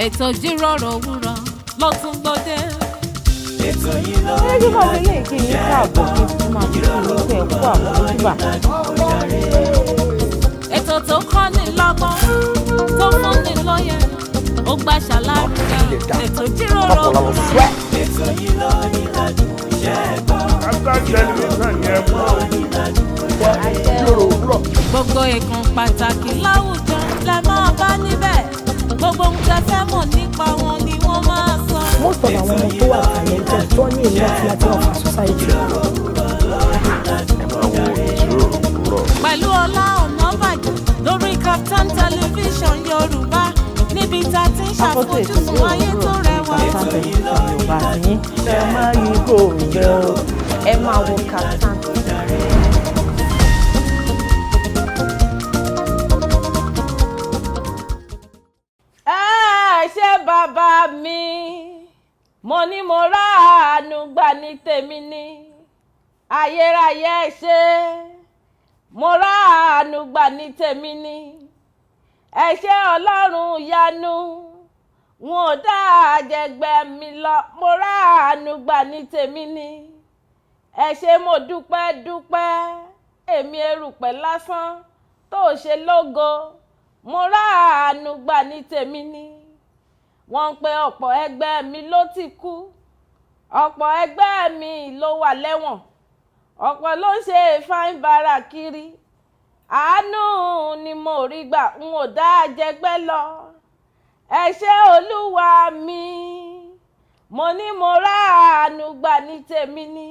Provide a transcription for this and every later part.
Ètò ìjíròrò òwúrọ̀ ló tún gbòde. Ètò yìí ló Ẹ jẹ́ máa fi lè kí yín káàbọ̀, kí n tún máa fi kí yín pé ẹ kú àmójúbà. Ètò tó kọ́ ni lọ́gbọ́n, tó fún ni lóye, ó gbà ṣàlàyé. Ètò ìjíròrò òwúrọ̀. Ètò yìí ló ní ládùn iṣẹ́ gbọ́. Kaftan Television yẹn mọ́ Jíròrò òwúrọ̀. Gbogbo ìkan pàtàkì láwùjọ lẹ máa bá níbẹ̀. Gbogbo ohun tẹ́ fẹ́ mọ̀ nípa wọn ni wọ́n máa sọ. Most of àwọn ọmọ tó wà talented, tó ní a lot láti offer society. Ẹ máa wo Ìjíròrò Òwúrọ̀. Pẹ̀lú Ọlá Ọ̀nàbàjọ́ lórí Kaftan Television Yorùbá, níbi tá a ti ń Akọ́tún ètò ṣàfojúsùn ìjíròrò ayé tó òwúrọ̀ rẹwà. Kaftan Television Yorùbá àti yín. Ẹ má yí kò bẹ́ o. Ẹ máa wo Kaftan. Ẹ ṣé bàbá mi, mo ní mo ráàánú gbà ní tèmi ní ayérayé. Ẹ ṣé, mo ráàánú gbà ní tèmi ní. Ẹ ṣé Ọlọ́run yanu, wọn ò dá àjẹgbẹ́ mi lọ. Mo ráàánú gbà ní tèmi ní. Ẹ ṣé, mo dúpẹ́ dúpẹ́. Èmi erùpẹ̀ lásán tó ṣe lógo, mo ráàánú gbà ní tèmi ní. Wọ́n ń pe ọ̀pọ̀ ẹgbẹ́ mi ló ti kú, ọ̀pọ̀ ẹgbẹ́ mi ló wà lẹ́wọ̀n, ọ̀pọ̀ ló ń ṣe fáin bára kiri. Àánú ni mo rí gbà, n ò dá jẹgbẹ́ lọ. Ẹ ṣé Olúwa mi, mo ní mo ráàánú gbà ní tèmi ní.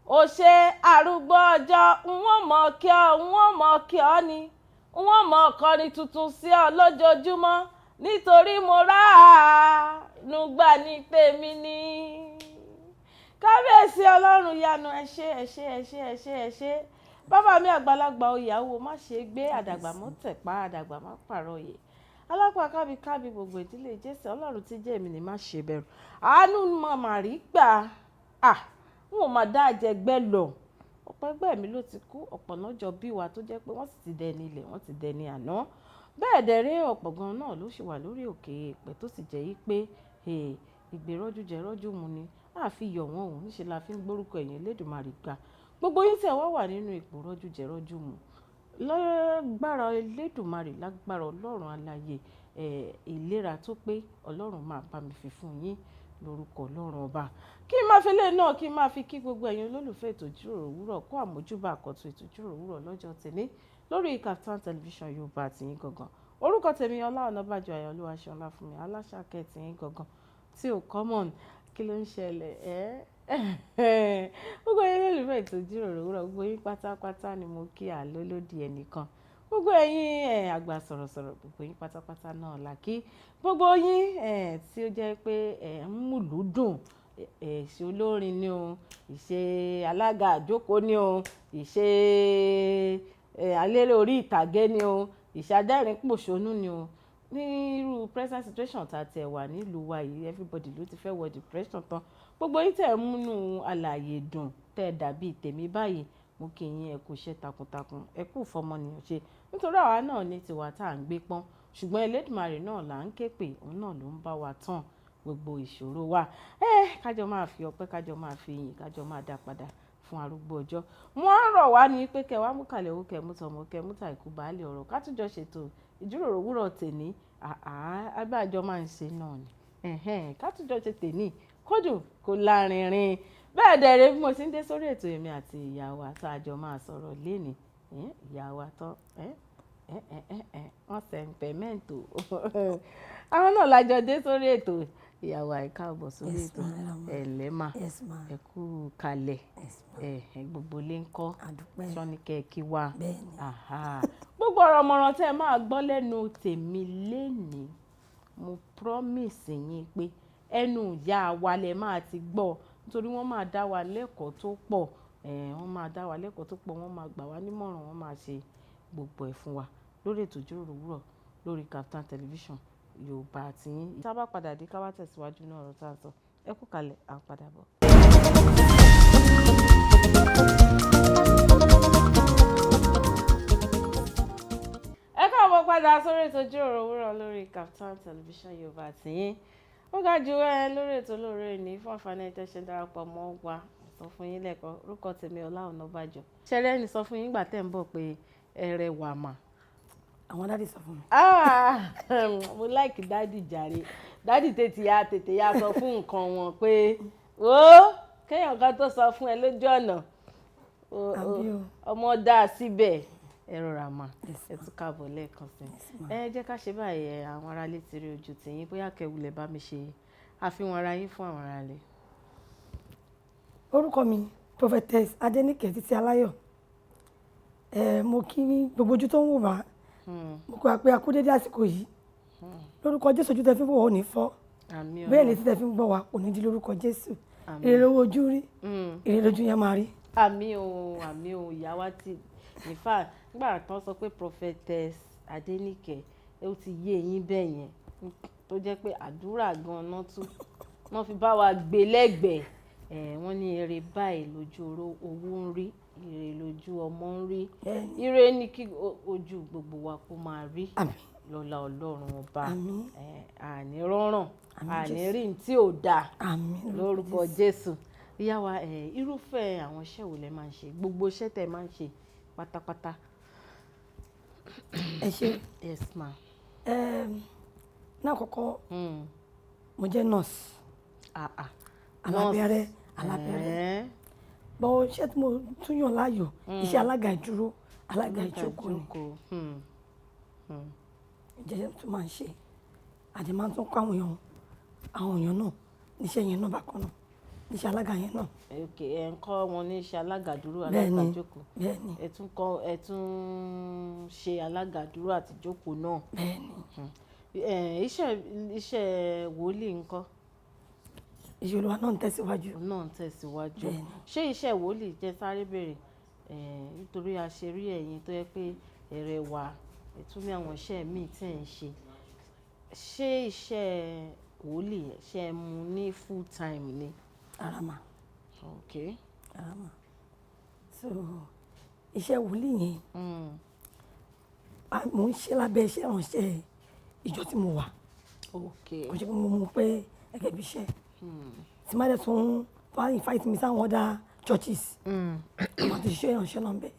Ó ṣe arúgbó ọjọ́, n ó mọ̀ kí ọ, n ó mọ̀ kí ọ ni, n ó mọ̀ kọrin tuntun sí ọ lójoojúmọ́, nítorí mo ráàánú gbà ní tèmi ní. Kábíyèsí Ọlọ́run yanu, ẹ ṣé, ẹ ṣé, ẹ ṣé, ẹ ṣé, ẹ ṣé. Bàbá mi àgbàlagbà oyàwó, má ṣe gbé àdàgbà mọ́ tẹ̀pá, àdàgbà má pààrọ̀ òye, alápá kábíkábí, gbogbo ìdílé Jésù. Ọlọ́run tí jẹ́ èmi ní má ṣe bẹ̀rù, àánú mà rí gbà. À n ò mà dá àjẹgbẹ́ lọ. Ọ̀pọ̀ ẹgbẹ́ mi ló ti kú, ọ̀pọ̀ náà jọ bí wa tó jẹ́ pé wọ́n sì ti dẹni ilẹ̀, wọ́n ti dẹni àná. Bẹ́ẹ̀ dẹ̀ rí, ọ̀pọ̀ gan náà ló sì wà lórí òkè èèpẹ̀ tó sì jẹ́ yí pé ìgbérọ́jú jẹrọ́jú mu ni a fi yọ̀ wọ́n òun níṣẹ́ la fi ń gbórúkọ ẹ̀yìn Elédùmarè gbà. Gbogbo yín tẹ̀ wá wà nínú ipò rọ́jú jẹrọ́jú mu, lágbára Elédùmarè, lágbára Ọlọ́run alààyè, ìlera tó pé Ọlọ́run máa bá mi fi fún yín lórúkọ Ọlọ́run ọba. Kí n máa fi lé náà, kí n máa fi kí gbogbo ẹ̀yin olólùfẹ́ ètò ìjíròrò òwúrọ̀ kó àmójúbà àkọ́tún ètò ìjíròrò òwúrọ̀ lọ́jọ́ tèmi lórí Kaftan Television Yorùbá tìyín gangan. Orúkọ tèmi Ọlá Ọ̀nàbàjọ́ Ayọ̀olúwa Ṣọlá fún mi aláṣàkẹ́ tìyín gangan tí ò common. Kí ló ń ṣẹlẹ̀ ẹ́? Gbogbo ẹ̀yin olólùfẹ́ ètò ìjíròrò òwúrọ̀, gbogbo yín pátápátá ni mo kí, àlólódì ẹnìkan. Gbogbo ẹ̀yin ẹ̀ àgbà sọ̀rọ̀sọ̀rọ̀, gbogbo yín pátápátá náà là kí. Gbogbo yín ẹ̀ tí ó jẹ́ pé ẹ̀ ń múlùú dùn, ẹ̀ ṣe olórin ni o, ìṣe alága àjókòó ni o, ìṣe alérè orí ìtàgé ni o, ìṣe adẹ́rìn pòṣónú ni o. Ní irú present situation tá a tiẹ̀ wà nílùú wa yìí, everybody ló ti fẹ́ wọ depression tán. Gbogbo yín tẹ̀ ń múnú alààyè dùn, tẹ́ dàbí tèmi báyìí, mo kí yín, ẹ kú iṣẹ́ takuntakun, ẹ kú ìfọmọnìyàn ṣe, nítorí àwa náà ní tiwa tá à ń gbé pọ́n, ṣùgbọ́n Elédùmarè náà là ń ké pè, òun náà ló ń bá wa tán gbogbo ìṣòro wa. Ẹ kájọ máa fi ọpẹ́, kájọ máa fi ìyìn, kájọ máa dá padà fún arúgbó ọjọ́. Wọ́n á rọ̀ wá ní pé kẹ́ wá mú kàlẹ̀ owó, kẹ́ mú tọmọ, kẹ́ mú tàìkú baálé ọ̀rọ̀, ká tún jọ ṣètò ìjíròrò òwúrọ̀ tèní. Àbájọ máa ń ṣe náà ni, ká tún jọ ṣe tèní kódùn kó lárinrin. Bẹ́ẹ̀ dẹ̀rẹ̀, bí mo ti ń dé sórí ètò, èmi àti ìyá wa tá a jọ máa sọ̀rọ̀ lénìí, ìyá wa tán wọ́n sẹ̀ǹpẹ̀mẹ́ǹtò, àwọn náà lájọ dé sórí ètò. Ìyá wa, ẹ káàbọ̀ sórí ètò. Ẹ̀lẹ́ mà, ẹ kú kalẹ̀. Gbogbo ilé ń kọ́? Sọ́nikẹ́ kí wa. Gbogbo ọ̀rọ̀ mọ̀ràn tẹ́ ẹ máa gbọ́ lẹ́nu tèmi lénìí, mo promise yín pé ẹnu ìyá wa lẹ máa ti gbọ́, nítorí wọ́n máa dá wa lẹ́kọ̀ọ́ tó pọ̀. Wọ́n máa dá wa lẹ́kọ̀ọ́ tó pọ̀, wọ́n máa gbà wá nímọ̀ràn, wọ́n máa ṣe gbogbo ẹ̀ fún wa lórí ètò ìjíròrò òwúrọ̀ lórí Kaftan Television Yorùbá àti yín. Tá a bá padà dé, ká wá tẹ̀síwájú ní ọ̀rọ̀ tá a sọ. Ẹ kú kalẹ̀, à ń padà bọ̀. Ẹ káàbọ̀ padà. Padà sórí ètò Ìjíròrò Òwúrọ̀ lórí Kaftan Television Yorùbá tìyín. Ó ga jù ẹ lórí ètò lóore ní fún àǹfààní ẹ̀ tẹ́ ṣe ń darapọ̀ mọ́ wa. Mo sọ fún yín lẹ́ẹ̀kan, orúkọ tèmi Ọlá Ọ̀nàbàjọ́. Ṣẹlẹ̀ ẹni sọ fún yín gbà tẹ́ ń bọ̀ pé ẹ rẹwà mà. Àwọn daddy sọ fún mi. Ah, mo like daddy jàre. Daddy tètè ya sọ fún nǹkan wọn pé ó kéèyàn kan tó sọ fún ẹ lójú ọ̀nà. Àbí o. Ọmọ dáa síbẹ̀, ẹ rọra mà. Yes, ẹ tún káàbọ̀ lẹ́ẹ̀kan sí. Yes, ma. Ẹ jẹ́ ká ṣe báyìí. Ẹ àwọn aráalé ti rí ojú tìyín, bóyá kẹwulẹ̀ bá mi ṣe àfihàn ara yín fún àwọn aráalé. Orúkọ mi, Prophetess Adéníkẹ́ Títí Aláyọ̀. Ẹ mo kí gbogbo ojú tó ń wò wá. Mo kọ́ pé a kú dédé àsìkò yìí. Lórúkọ Jésù, ojú tẹ fi ń wò ó ní fọ́. Àmín. Bẹ́ẹ̀ létí tẹ fi ń gbọ́ wa kò ní di lórúkọ Jésù. Ire lówó ojú rí, ire lójú yẹn máa rí. Àmín o, àmín o. Ìyá wa ti, in fact, nígbà tán sọ pé Prophetess Adéníkẹ́, ó ti yé eyín bẹ́ẹ̀ yẹn, tó jẹ́ pé àdúrà gan-an tún wọ́n fi bá wa gbé lẹ́gbẹ̀ẹ́ ẹ̀. Wọ́n ní ire báyìí lójú owó ń rí, ire lójú ọmọ ń rí. Bẹ́ẹ̀ni. Ire ní kí ojú gbogbo wa kó máa rí Àmín. lọ́lá Ọlọ́run Ọba. Àmín. Ẹ̀, àní rọ́ràn, Àmín. àní Jésù. rí ní tí ò dáa Àmín. lórúkọ Jésù. Ìyá wa, ẹ irúfẹ́ àwọn iṣẹ́ wo lẹ máa ń ṣe? Gbogbo iṣẹ́ tẹ́ máa ń ṣe pátápátá. Ẹ ṣe. Yes, ma. Ní àkọ́kọ́, mo jẹ́ nurse. Ah ah. Alábẹ́rẹ́, alábẹ́rẹ́. Ẹ̀ẹ́. Bọ́ iṣẹ́ tí mo tún yàn láàyò, iṣẹ́ alága ìdúró, alága ìjókòó ni. Ìjókòó. Ìjẹ́ tó máa ń ṣe àdè máa ń tún kọ́ àwọn èèyàn náà níṣẹ́ yẹn náà bákan náà, níṣẹ́ alága yẹn náà. Ok, ẹ ń kọ́ wọn ní iṣẹ́ alága dúró, Bẹ́ẹ̀ni. alága jókòó. Bẹ́ẹ̀ni. Ẹ tún kọ́, ẹ tún ṣe alága dúró àti jókòó náà. Bẹ́ẹ̀ni. Ẹ iṣẹ́ wòlíì ńkọ́? Iṣẹ́ Olúwa náà ń tẹ̀síwájú. Òun náà ń tẹ̀síwájú. Bẹ́ẹ̀ni. Ṣé iṣẹ́ wòlíì jẹ́ sáré bèrè, nítorí a ṣe rí ẹ̀yin tó yẹ pé ẹ̀rẹ̀ wà, ẹ tún ní àwọn iṣẹ́ míì tí ẹ̀ ń ṣe. Ṣé iṣẹ́ wòlíì, ṣé ẹ mú ní full time ni? Rárá mà. Rárá mà. So iṣẹ́ wòlíì yẹn, mò ń ṣe lábẹ́ iṣẹ́ ìránṣẹ́ ìjọ tí mo wà. Kò ṣe pé mo mú pé gẹ́gẹ́ bí iṣẹ́. Tí má dẹ̀ tún wá invite mi sáwọn other churches, mo máa ti ṣiṣẹ́ ìránṣẹ́ náà bẹ́ẹ̀.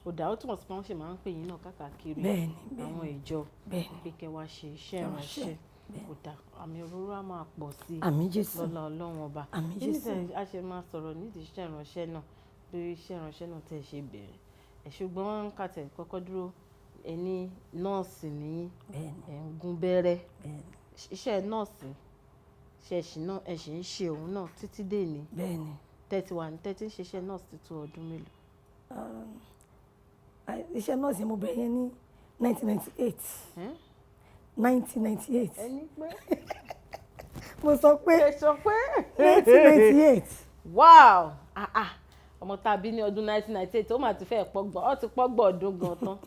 Ó dà, ó túmọ̀ sí pé wọ́n sì máa ń pè yín náà káàkiri Bẹ́ẹ̀ni, bẹ́ẹ̀ni. àwọn ìjọ Bẹ́ẹ̀ni. pé kẹ́ wá ṣe iṣẹ́ Ìránṣẹ́, ìránṣẹ́. Ó dà, àmì òróró á máa pọ̀ sí i Àmín Jésù. lọ́lá Ọlọ́run Ọba. Àmín Nínú Jésù. tẹ̀ a ṣe máa sọ̀rọ̀ nídìí iṣẹ́ ìránṣẹ́ náà, bí iṣẹ́ ìránṣẹ́ náà tẹ̀ ṣe bẹ̀rẹ̀. Ẹ̀ ṣùgbọ́n ká tẹ̀ kọ́kọ́ dúró, ẹ ní nọ́ọ̀sì ní, Bẹ́ẹ̀ni. ẹ̀ ń gún bẹ́rẹ́. Bẹ́ẹ̀ni. Iṣẹ́ nọ́ọ̀sì, ṣe ṣì náà, ẹ sì ń ṣe òun náà títí dé ní? Bẹ́ẹ̀ni. Tẹ́ ti wà ní, tẹ́ ti ń ṣiṣẹ́ nọ́ọ̀sì ti tó ọdún mélòó? Iṣẹ́ nọ́ọ̀sì mo bẹ̀rẹ̀ yẹn ní 1998. Ẹ́n? 1998. Ẹni pé Mo sọ pé ẹ sọ pé 1998. Wow, ah ah, ọmọ tá a bí ní ọdún 1998, ó mà ti fẹ́ pọ́gbọ̀n, ó ti pọ́gbọ̀n ọdún gan tán.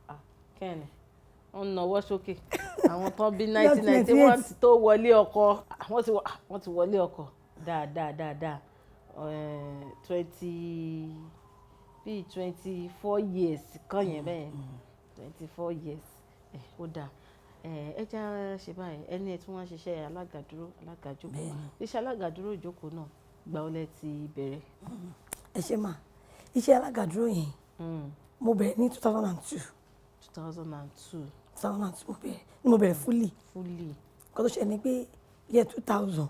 Ah, kẹ́ni wọ́n ń nawọ́ sókè, àwọn tán bí 1990, wọ́n ti tó wọlé ọkọ. Ah, wọ́n ti wọlé ọkọ dáadáa dáadáa. 20, bíi 24 years kan yẹn bẹ́ẹ̀, 24 years. Ẹ̀ ó dáa. Ẹ já ṣe báyìí, ẹni ẹ tí wọ́n ń ṣiṣẹ́ alága dúró, alága jókòó, iṣẹ́ alága dúró ìjókòó náà, gbà ó lẹ ti bẹ̀rẹ̀? Ẹ ṣe mà. Iṣẹ́ alága dúró yẹn, mo bẹ̀rẹ̀ ní 2002. 2002. 2002 mo bẹ̀rẹ̀, ni mo bẹ̀rẹ̀ fully. Fully. Nǹkan tó ṣẹlẹ̀ ni pé year 2000,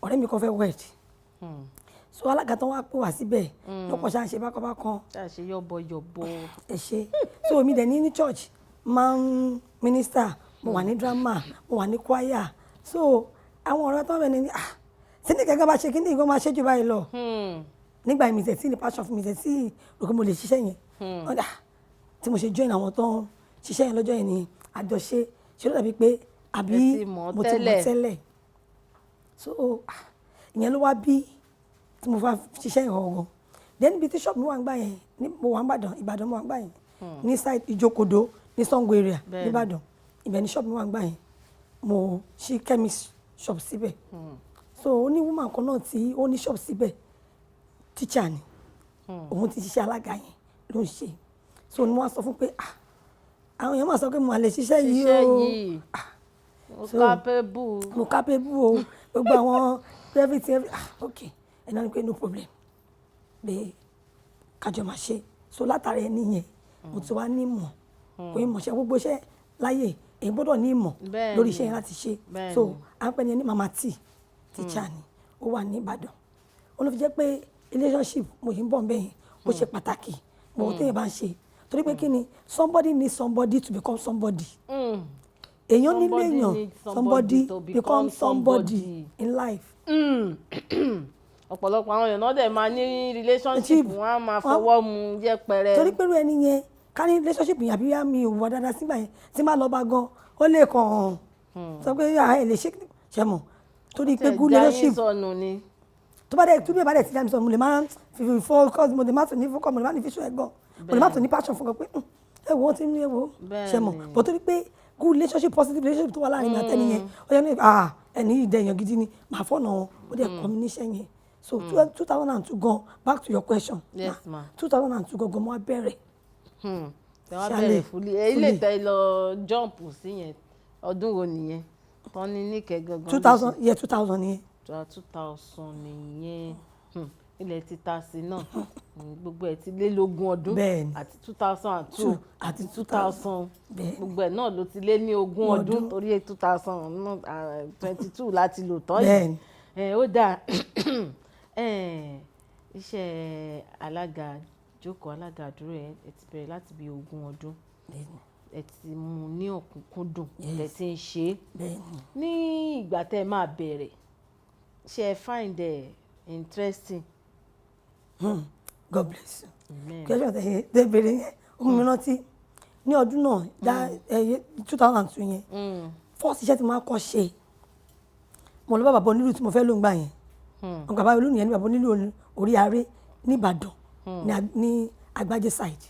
ọ̀rẹ́ mi kan fẹ́ wed. So alága tán wá pè wá síbẹ̀ lọ́pọ̀, ṣáà ń ṣe bákan bákan. Ṣáà ṣe yọ̀bọ̀yọ̀bọ̀. Ẹ ṣe. So èmi dẹ̀ ní church máa ń minister, mo wà ní drama, mo wà ní choir. So àwọn ọ̀rẹ́ tó ń bẹ̀ ní, ah, tí ní kẹ́kẹ́ bá ṣe kí ní ìgbọ́n máa ṣe jù báyìí lọ. Nígbà yẹn, mi tẹ̀ tí ní passion fún mi tẹ̀ tí rò pé mo lè ṣiṣẹ́ yẹn. Wọ́n dà tí mo ṣe join àwọn tó ń ṣiṣẹ́ yẹn lọ́jọ́ yẹn ni àjọṣe ṣe ló dàbí pé àbí Ẹ ti mọ̀ mo ti mọ̀ tẹ́lẹ̀. tẹ́lẹ̀. So ah, ìyẹn ló wá bí tí mo fa ṣiṣẹ́ yẹn gangan. Then ibi tí shop mi wà ń gbà yẹn ní, mo wà ń Ìbàdàn, Ìbàdàn mo wà ń gbà yẹn, ní side Ìjókòdó ní Sango area nìbàdàn. Ibẹ̀ ní shop mi wà ń gbà yẹn. Mo ṣí chemist shop síbẹ̀. So ó ní woman kan náà tí ó ní shop síbẹ̀, teacher ni. Òun ti ṣiṣẹ́ alága yẹn ló ń ṣe. So ni wọ́n á sọ fún pé, ah, àwọn èèyàn máa sọ pé mo mà lè ṣiṣẹ́ yìí Ṣiṣẹ́ o. yìí, mo capable. Mo capable o, gbogbo àwọn everything ah, ok, ẹ̀ náà ni pé no problem, pé kájọ máa ṣe. So látara ẹni yẹn, mo ti wá ní ìmọ̀, kò ní mọ̀ṣẹ́ gbogbo iṣẹ́ láyè, èyí gbọ́dọ̀ ní ìmọ̀ lórí iṣẹ́ yẹn láti ṣe. So à ń pè ní ẹni Mama T, teacher ni, ó wà ní Ìbàdàn. Ó ló fi jẹ́ pé relationship, mo yìí ń bọ̀ bẹ́ẹ̀ yẹn, ó ṣe pàtàkì mo téèyàn bá ń ṣe, torí pé kí ni, somebody needs somebody to become somebody. Èèyàn nílò Somebody èèyàn, needs somebody somebody to become become somebody somebody. in life. Ọ̀pọ̀lọpọ̀ àwọn èèyàn náà dẹ̀ máa ní relationship, wọn á máa fọwọ́ mu yẹpẹrẹ. Torí pé irú ẹni yẹn, ká ní relationship yẹn, àbí mi ò wà dáadáa sígbà yẹn, tí má lọ bá gan, ó lè kàn sọ pé, ah, ẹ lè ṣe ṣe mọ̀, torí pé good Tẹ̀ já yín relationship sọnù ni. Tó bá dẹ̀ tó bí ẹ bá dẹ̀ ti dá mi sọ, mo lè máa fi focus, mo lè má tún ní focus, mo lè má ní fíṣọ ẹ̀ gan, mo lè má tún ní passion fún gan pé, ẹ wo, ó ti ní, ẹ wo ṣe mọ̀." But torí pé good relationship, positive relationship tó wà láàrin mi àtẹni yẹn, ó yẹ ní, ah, ẹni yìí dẹ̀ èèyàn gidi ni, màá fọ̀nà wọn, ó dẹ̀ kọ́ mi níṣẹ́ yẹn. So 2002 gan, back to your question. Yes, ma. 2002 gan gan mo wá bẹ̀rẹ̀. Tẹ wá Ṣálẹ̀, bẹ̀rẹ̀ fully ẹ ilé fully. tẹ lọ jump sí yẹn, ọdún wo nìyẹn tán ní Níkẹ́ gangan? 2000, year 2000 nìyẹn. 2000 nìyẹn. Ilẹ̀ ti ta sí náà. Gbogbo ẹ̀ ti lé lógún ọdún. Àti 2002 Two àti àti 2000, Bẹ́ẹ̀ni. gbogbo ẹ̀ náà ló ti lé ní 20 ọdún, Ọdún. torí 2022 láti lò tán yìí. Ẹ ó dáa. Ẹ, iṣẹ́ alága jókòó, alága dúró yẹn, ẹ ti bẹ̀rẹ̀ láti bí 20 ọdún. Ẹ ti mú un ní ọ̀kúnkúndùn, ẹ ti ń ṣe é. Ní ìgbà tẹ́ ẹ máa bẹ̀rẹ̀, ṣé ẹ find it interesting? God bless you. Amen. Question tẹ tẹ béèrè yẹn, ó mú mi rántí ní ọdún náà dá 2002 yẹn, first iṣẹ́ tí mo máa kọ́ ṣe, mo lọ bá bàbá onílù tí mo fẹ́ ló ń gbà yẹn. Wọn bàbá onílù yẹn ní bàbá onílù orí aré nìbàdàn, ní Agbájé side.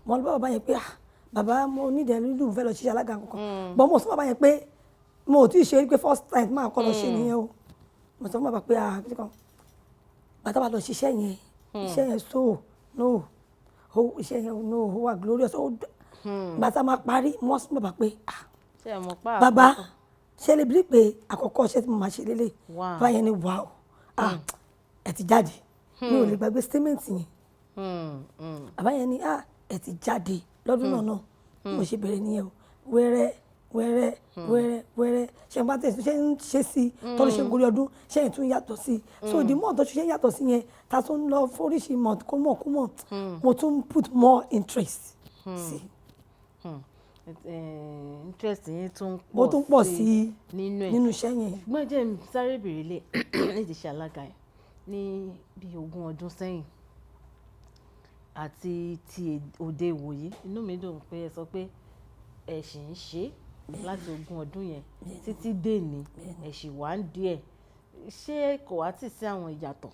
Mo lọ bá bàbá yẹn pé, ah, bàbá, mo nídìí nílù, mo fẹ́ lọ ṣiṣẹ́ alága kankan, but mo sọ fún bàbá yẹn pé mo ò tí ì ṣe, pé first time máa kọ́ lọ ṣe nìyẹn o. Mo sọ fún bàbá pé, ah, kí kan bàtà bá lọ ṣiṣẹ́ yẹn, iṣẹ́ yẹn, so no ó iṣẹ́ yẹn, no, ó wà glorious. Ó bàtà máa parí, mo wá sọ fún bàbá pé, ah, Ṣé ẹ mọ̀ pa bàbá, ṣe lè bí pé àkọ́kọ́ iṣẹ́ tí mo máa ṣe lélẹ̀? Bàbá yẹn ni, wow, ah, ẹ ti jáde. Mi ò lè gbàgbé statement yẹn. Bàbá yẹn ni, ah, ẹ ti jáde lọ́dún náà náà. Bí mo ṣe bẹ̀rẹ̀ nìyẹn o, wẹ́rẹ́ wẹ́rẹ́ wẹ́rẹ́ wẹ́rẹ́. Ṣe ń bá tẹ̀sí, ṣe ń ṣe sí i, tọ́lú ṣe ń gorí ọdún, ṣe ń tún yàtọ̀ sí i. So the more tó ṣe ń yàtọ̀ sí yẹn, ta tún lọ foríṣi mọ̀ kó mọ̀ kó mọ̀, mo tún put more interest sí i. Interest yín tún Mo tún pọ̀ sí i nínú ẹ̀. Nínú iṣẹ́ yẹn. Ṣùgbọ́n jẹ́ n sáré bèrè lé nídìí iṣẹ́ alága yẹn, ní bí 20 ọdún sẹ́yìn àti ti òde ìwòyí, inú mi dùn pé ẹ sọ pé ẹ ṣì ń ṣe é láti 20 ọdún yẹn títí dèní, ẹ ṣì wà ń díẹ̀. Ṣé kò wá tì sí àwọn ìyàtọ̀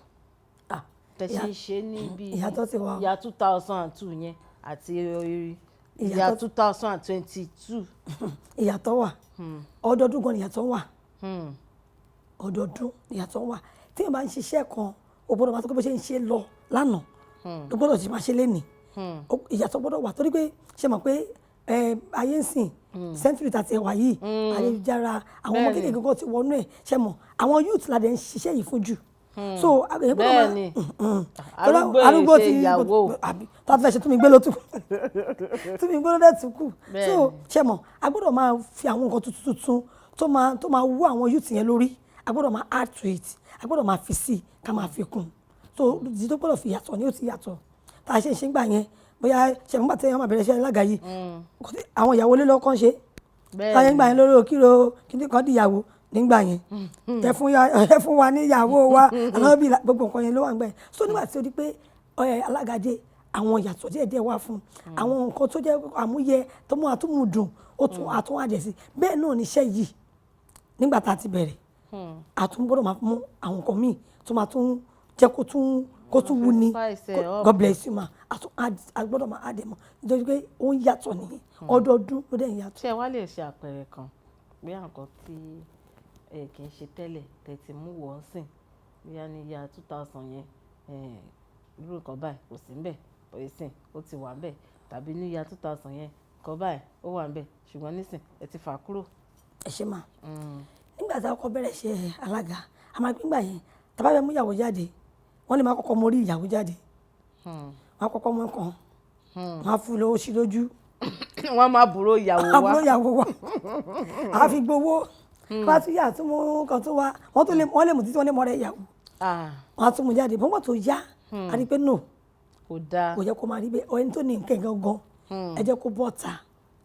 Ah, tẹ ṣe ń ṣe ní bí Ìyàtọ̀ ti wà o. ìyá 2002 yẹn àti ìyá 2022? Ìyàtọ̀ wà. Ọdọọdún gan ni ìyàtọ̀ wà. Ọdọọdún ìyàtọ̀ wà. Tí èèyàn bá ń ṣiṣẹ́ kan, o gbọ́dọ̀ máa sọ pé bó ṣe ń ṣe lọ lánàá ló gbọ́dọ̀ ṣe máa ṣe lénìí. Ìyàtọ̀ gbọ́dọ̀ wà, torí pé ṣe mọ̀ pé ayé ń sìn, century tàti ẹwà yìí, ayélujára, àwọn ọmọ kékeré kan ti wọnú ẹ̀. Ṣe mọ̀, àwọn youth la dẹ̀ ń ṣiṣẹ́ yìí fún jù. So èèyàn gbọ́dọ̀ máa Arúgbó arúgbó ṣe ti ìyàwó. Àbí tá a fẹ́ ṣe tún mi gbé ló tún tún mi gbé ló dẹ̀ tún kù. So ṣe mọ̀, a gbọ́dọ̀ máa fi àwọn nǹkan tuntun tuntun tó máa wú àwọn youth yẹn lórí. A gbọ́dọ̀ máa add to it, a gbọ́dọ̀ máa fi sí i, ká máa fi kún. So ìdí tó gbọ́dọ̀ fi yàtọ̀ ni ó ti yàtọ̀ tá a ṣe ń ṣe ń gbà yẹn. Bóyá ṣe mọ̀, tí wọ́n máa bẹ̀rẹ̀ iṣẹ́ alága yìí, àwọn ìyàwó lé lọ́kàn ṣe táyé ń gbà yẹn lórí òkìrò kíní kan dìyàwó nígbà yẹn, ẹ fún wa níyàwó wa, àwọn bíi gbogbo nǹkan yẹn ló wà ń gbà yẹn. So nígbà tí ó di pé alága dé, àwọn ìyàtọ̀ díẹ̀ díẹ̀ wà fún àwọn nǹkan tó jẹ́ àmúyẹ tó mú àtúmùdùn, ó tún àtún àjẹ sí. Bẹ́ẹ̀ náà níṣẹ́ yìí, nígbà tá a ti bẹ̀rẹ̀, àtún gbọ́dọ̀ máa mú àwọn nǹkan míì tó máa tún jẹ́ kó tún wú ni. Spice ẹ̀ up. God bless you ma. Àtún a gbọ́dọ̀ máa add ẹ̀ mọ́, nítorí pé ó ń yàtọ̀ nìyẹn, ọdọọdún ló dẹ̀ ń yàtọ̀. Ṣé ẹ wá lè ṣe àpẹẹrẹ kan bí nǹkan tí ẹ kì í ṣe tẹ́lẹ̀ tẹ́ ti mú wọ́n sìn, bóyá ní ìyá 2000 yẹn, irú nǹkan báyìí kò sí ńbẹ̀, bóyá sìn ó ti wà ńbẹ̀, tàbí ní year 2000 yẹn, nǹkan báyìí ó wà níbẹ̀, ṣùgbọ́n nísìn ẹ ti fà á kúrò. Ẹ ṣe máa. Nígbà tí a kọ́kọ́ bẹ̀rẹ̀ ṣe alága, a máa gbígbà yẹn, tá a bá fẹ́ mú ìyàwó jáde, wọ́n lè máa kọ́kọ́ mórí ìyàwó jáde. Wọ́n á kọ́kọ́ mú kan, wọ́n á fún lówó sí lójú. Wọ́n máa bùrọ̀ ìyàwó wa. Àbúrò ìyàwó wa a fi gbowó wọ́n á tún yà tún mú kan tó wá, wọ́n tún lè, wọ́n lè mú títí wọ́n lè mọ́ rẹ̀ ìyàwó. Ah, Wọ́n á tún mú jáde bọ́n tó yá, a rí i pé no, kò dáa. Kò yẹ kó máa rí bẹ́ẹ̀. Ẹni tó ní nǹkan gangan, ẹ jẹ́ kó bọ́ ta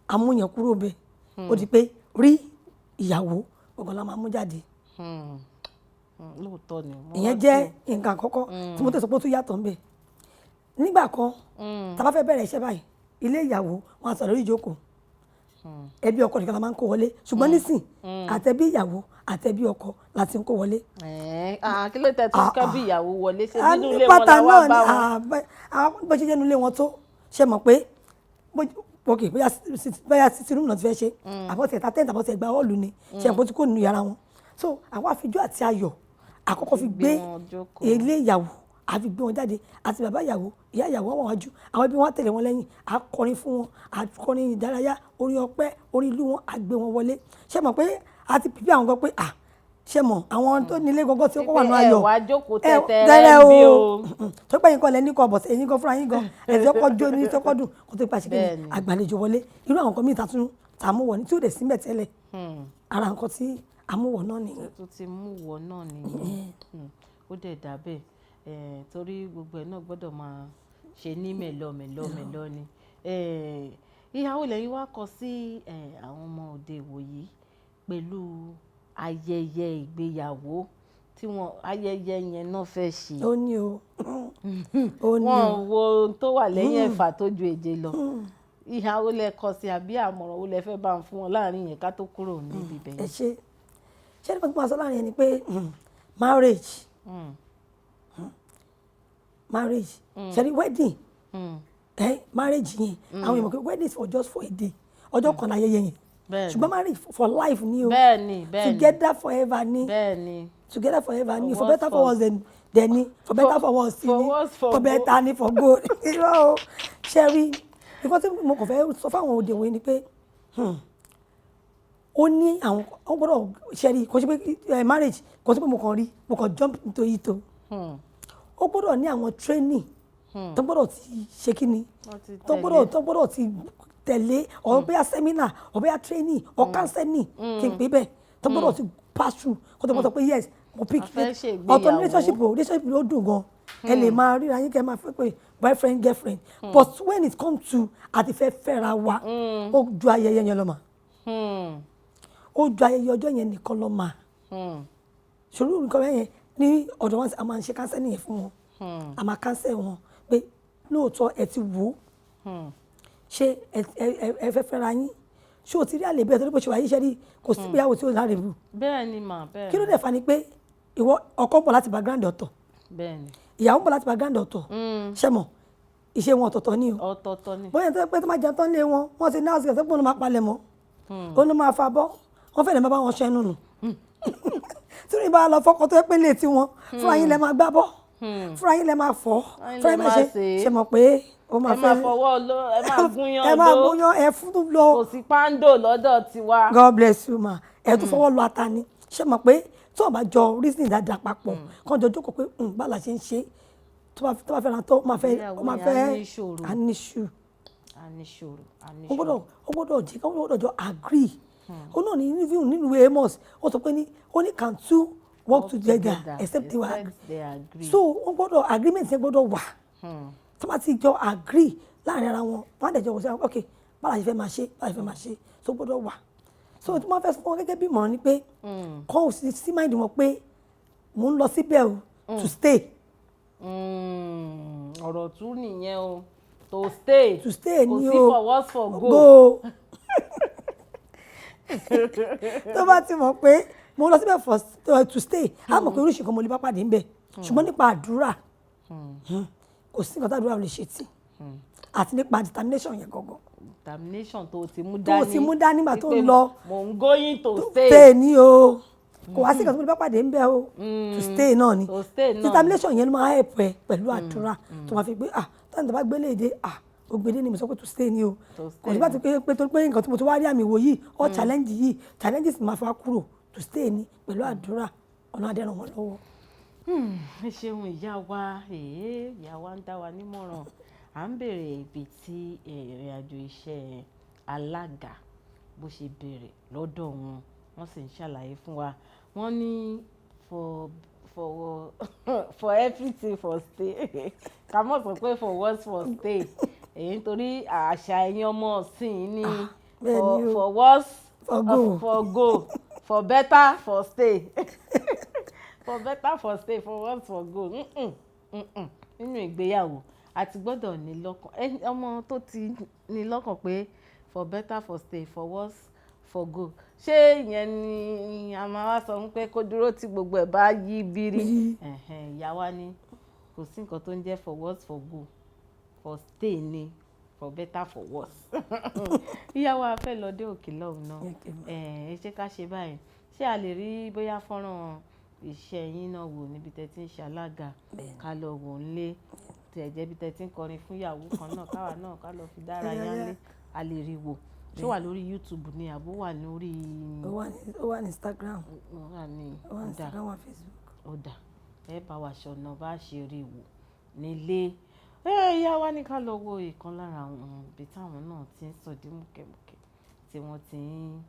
amúyàn kúrò bẹ́ẹ̀. Ó di pé rí ìyàwó gbọ̀ngàn la máa mú jáde. Lóòótọ́ ni mo Ìyẹn rántí. Jẹ́ nǹkan àkọ́kọ́ tí mo tẹ̀sọ́ pé ó tún yàtọ̀ ńbẹ̀. Nígbà kan, tá a bá fẹ́ bẹ̀rẹ̀ iṣẹ́ báyìí, ilé ìyàwó wọn á sọ̀rọ̀ lórí ìjókòó, ẹbí ọkọ nìkan la máa ń kó wọlé, ṣùgbọ́n nísìn, àtẹbí ìyàwó àtẹbí ọkọ la ti ń kó wọlé. Ẹ̀ẹ́n, ah, kí ló tẹ tún Ah, kẹ́ ah. bí ìyàwó wọlé ṣe A nínú ní ilé wọn pátá la wá náà bá ni, wọn? ah, bó ṣe jẹ́ nínú ilé wọn tó ṣe mọ̀ pé ok, bóyá sitting room náà ti fẹ́ ṣe, àbọ̀tẹ̀ ta tent, àbọ̀tẹ̀ gba hall ni, ṣe mọ̀ pé ó ti kó nínú yàrá wọn. So àwọn àfijọ́ àti ayọ̀ àkọ́kọ́ fi gbé gbé wọn jókòó. Ilé ìyàwó, àfi gbé wọn jáde, àti bàbá ìyàwó, ìyá ìyàwó wọn wájú, àwọn ẹbí wọn tẹ̀lé wọn lẹ́yìn, à kọrin fún wọn, à kọrin ìdárayá, orin ọpẹ́, orin ìlú wọn, à gbé wọn wọlé. Ṣe mọ̀ pé a ti pípé àwọn gan pé à ṣe mọ̀ àwọn tó nílé gangan tí ó kọ́ wà ní Pé ẹ ayọ̀ wá jókòó ẹ tẹ́tẹ́rẹ́ bí o. Tó pé yín kan lẹ ní kọ bọ̀, ẹ̀yin gan fúnra yín gan ẹ̀ tí ó kọ́ jó ní tí ó kọ́ dùn kó tó pa ṣe kí ni Bẹ́ẹ̀ni. àgbàlejò wọlé. Irú àwọn nǹkan míì ta tún ta mú wọ̀ ní tí ó dẹ̀ síbẹ̀ tẹ́lẹ̀, ara nǹkan tí àmúwọ̀ náà nìyẹn. Tó ti mú wọ náà nìyẹn. Ó dẹ̀ dà bẹ́ẹ̀, torí gbogbo ẹ̀ náà gbọ́dọ̀ máa ṣe ní mẹ̀lọ mẹ̀lọ mẹ̀lọ ni. Ìyàwó lẹ́yìn wá kọ sí àwọn ọmọ òde ìwòyí pẹ̀lú ayẹyẹ ìgbéyàwó tí wọ́n, ayẹyẹ yẹn náà fẹ́ ṣe. Ó ní o, ó ní Wọ́n o. wo ohun tó wà lẹ́yìn ẹ̀fà tó ju èje lọ. Ìhàwó lẹ kọ sí àbí àmọ̀ràn wo lẹ fẹ́ bá ń fún wọn láàrin yẹn ká tó kúrò níbi ibẹ̀ Ẹ yẹn? ṣe ṣé nípa tí mo sọ láàrin yẹn ni pé marriage, marriage, ṣe ni wedding, marriage yẹn, àwọn èèyàn mọ̀ pé wedding is for just for a day, ọjọ́ kan láyẹyẹ yẹn, ṣùgbọ́n marriage for life ni o. bẹ́ẹ̀ni bẹ́ẹ̀ni Together forever ni. Together forever ni. For better for worse then ni, for better for worse for ni, worse, for for better ni, for good. Irọ́ o. Ṣe rí nǹkan tí mo kàn fẹ́ sọ fáwọn òde wọ̀nyí ni pé ó ní àwọn ó gbọ́dọ̀ ṣe rí, kò sí pé marriage, kò sí pé mo kàn rí, mo kàn jump into it o. Ó gbọ́dọ̀ ní àwọn training tó gbọ́dọ̀ ti ṣe kí ni Wọ́n ti tó tẹ̀lé. gbọ́dọ̀ tó gbọ́dọ̀ ti tẹ̀lé, or bóyá seminar or bóyá training or counseling kí n pè bẹ́ẹ̀, tó gbọ́dọ̀ ti pass through kó tó gbọ́dọ̀ pé yes, mo pick. A fẹ́ ṣe Ọ̀tọ̀ ní ìgbéyàwó. relationship o. Relationship ló dùn gan, ẹ lè máa ríra yín kẹ́ máa fẹ́ pé boyfriend, girlfriend, but when it come to àti fẹ́ fẹ́ra wa, ó ju ayẹyẹ yẹn lọ mà. Ó ju ayẹyẹ ọjọ́ yẹn nìkan lọ mà. Ṣòro nǹkan bẹ́ẹ̀ yẹn ní ọ̀dọ̀ wọn, a máa ń ṣe counseling yẹn fún wọn. A máa counsel wọn pé lóòótọ́ ẹ ti wò ó, ṣé ẹ fẹ́ fẹ́ra yín? Ṣé o ti rí àlè bẹ́ẹ̀? Torí bó ṣe wà yìí, ṣe rí, kò sí ìgbéyàwó tí ó lálébù. Bẹ́ẹ̀ ni mà, bẹ́ẹ̀. Kí ló dẹ̀ fa ni pé ìwọ ọkọ ń bọ̀ láti background ọ̀tọ̀, ìyàwó ń bọ̀ láti background ọ̀tọ̀. Ṣé mọ̀ ìṣe wọn ọ̀tọ̀ọ̀tọ̀ ni o. Ọ̀tọ̀ọ̀tọ̀ ni. Bóyá tó pé tó máa jẹun tán lé wọn, wọ́n ti ní house girl tó pé òun ló máa palẹ̀ mọ́, òun ló máa fa bọ́, wọ́n fẹ́ẹ́ lè máa bá wọn ṣẹ́nu nù. Tí wọ́n bá lọ fọ́kọ tó pé lè tiwọn, fúnra yín lẹ máa gbá bọ́, fúnra yín lẹ máa fọ̀, Fúnra yín fúnra lẹ yín máa máa ṣe. sè é. Ṣe mọ̀ pé ó máa Ẹ máa fẹ́ fọwọ́ lọ, ẹ máa gúnyán. Ẹ máa Odó. gúnyán, ẹ fún lọ. Kò sí pàǹdò lọ́dọ̀ tiwa. God bless you ma. Ẹ tún fọwọ́ lọ ata ni. Ṣe mọ̀ pé tí wọ́n bá jọ reason dáadáa papọ̀, kàn jọ jókòó pé bá la ṣe ń ṣe, tó bá fẹ́ ra tó máa fẹ́ Ìgbéyàwó ó máa yẹn á fẹ́ ní ìṣòro. á ní issue. A ní ṣòro, a ní Ó gbọ́dọ̀ ṣòro. Ó gbọ́dọ̀ jẹ́ ó gbọ́dọ̀ jọ agree. Ó náà ní interview nínú ìwé Amos, ó sọ pé ní ó ní, "Can two work together except they were agree?" Except they agree. So wọ́n gbọ́dọ̀, agreement yẹn gbọ́dọ̀ wà. Tí wọ́n bá ti jọ agree láàrin ara wọn, wọ́n á dẹ̀ jọ wọ́n sọ, "Ok, báwo la ṣe fẹ́ máa ṣe, báwo la ṣe fẹ́ máa ṣe?" So gbọ́dọ̀ wà. So tí wọ́n fẹ́ fún wọn gẹ́gẹ́ bí ìmọ̀ràn ni pé kọ́ ò sí mind wọn pé mò ń lọ síbẹ̀ o, to stay. Ọ̀rọ̀ tún nìyẹn o, to stay. To stay Kò ni sí o. for worse for go. Go. Tó bá ti mọ̀ pé mo lọ síbẹ̀ for to stay, á mọ̀ pé oríṣi nǹkan mo lè bá pàdé ńbẹ̀, ṣùgbọ́n nípa àdúrà, kò sí nǹkan tí àdúrà ò lè ṣe tì, àti nípa determination yẹn gangan. Determination tó o ti mú Tó dání. o ti mú dání nígbà tó ń Wípé lọ. Mò ń going to stay. Stay ni o. Kò wá sí nǹkan tó mo lè bá pàdé ńbẹ̀ o, to stay náà ni. To stay náà ni. Determination yẹn ló máa help ẹ pẹ̀lú àdúrà tó máa fi gbé, ah, táwọn tó bá gbélé èdè, ah, Gbogbo ilé ni mo sọ pé to stay ni o. To Kò stay sí bá ti pé torí pé nǹkan tí mo ti wá rí àmì wò yìí, all challenge yìí, challenges máa fi wá kúrò. To stay ni pẹ̀lú àdúrà, ọ̀nà adẹ́rùn wọn lọ́wọ́. Ẹ ṣeun, ìyá wa. Èé, ìyá wa ń dá wa nímọ̀ràn. À ń béèrè ibi tí ìrìn àjò iṣẹ́ alága bó ṣe bẹ̀rẹ̀ lọ́dọ̀ wọn. Wọ́n sì ń ṣàlàyé fún wa. Wọ́n ní for everything for stay. Ká mọ̀ sọ pé for worse for stay. Èyí nítorí àṣà ẹ̀yin ọmọ ọ̀sìn ní Bẹ́ẹ̀ for ni o. for worse For go. For go, for better for stay, for better for stay, for worse for go. Nínú ìgbéyàwó, a ti gbọ́dọ̀ ní lọ́kàn, ọmọ tó ti ní lọ́kàn pé for better for stay, for worse for go, ṣé ìyẹn ni a máa wá sọ pé kó dúró tí gbogbo ẹ̀ bá yí bírí? Ẹ̀hẹ̀n, ìyá wa ní kò sí nǹkan tó ń jẹ́ for worse for go, for stay ni, for better for worse. Ìyá wa fẹ́ lọ dé òkè lọ́hùn náà. Okay, ma. Ẹ ṣe ká ṣe báyìí, ṣé a lè rí bóyá fọ́nrán iṣẹ́ yín náà wò níbi tẹ́ ti ń ṣe alága? Bẹ́ẹ̀ni. Ká lọ wò ó nílé, tẹ̀ jẹ́ bí tẹ́ ti ń kọrin fún ìyàwó kan náà, káwa náà ká lọ fi dárayá nílé. A lè rí wò? Ṣé ó wà lórí YouTube ni àbó wà lórí? Ó wà ní Instagram. Ó wà ní Ó wà ní Ó dà. Instagram, wà Facebook. Ó dà, ẹ bá wa ṣọ̀nà bá ṣe rí wò nílé. Ẹ ìyá wa ní ká lọ wo ìkan lára àwọn ibi táwọn náà ti ń sọdí múkẹ́múkẹ́, tí wọ́n ti ń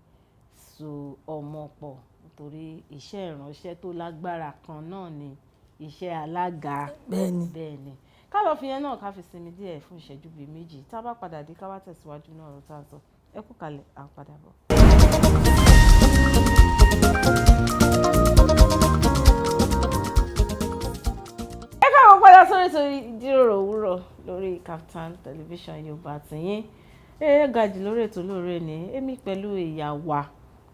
so ọmọ pọ̀, nítorí iṣẹ́ ìránṣẹ́ tó lágbára kan náà ni iṣẹ́ alága. Bẹ́ẹ̀ni. Bẹ́ẹ̀ ni. Ká lọ fi yẹn náà, ká fi sinmi díẹ̀ fún ìṣẹ́jú bíi 2. Tá a bá padà dé, ká wá tẹ̀síwájú náà ọ̀rọ̀ tá a sọ. Ẹ kú kalẹ̀, à ń padà bọ̀. Ẹ káàbọ̀ padà sórí ètò Ìjíròrò Òwúrọ̀ lórí Kaftan Television Yorùbá tìyín. Ẹ ga jù lórí ètò lóore ni èmi pẹ̀lú ìyá wa,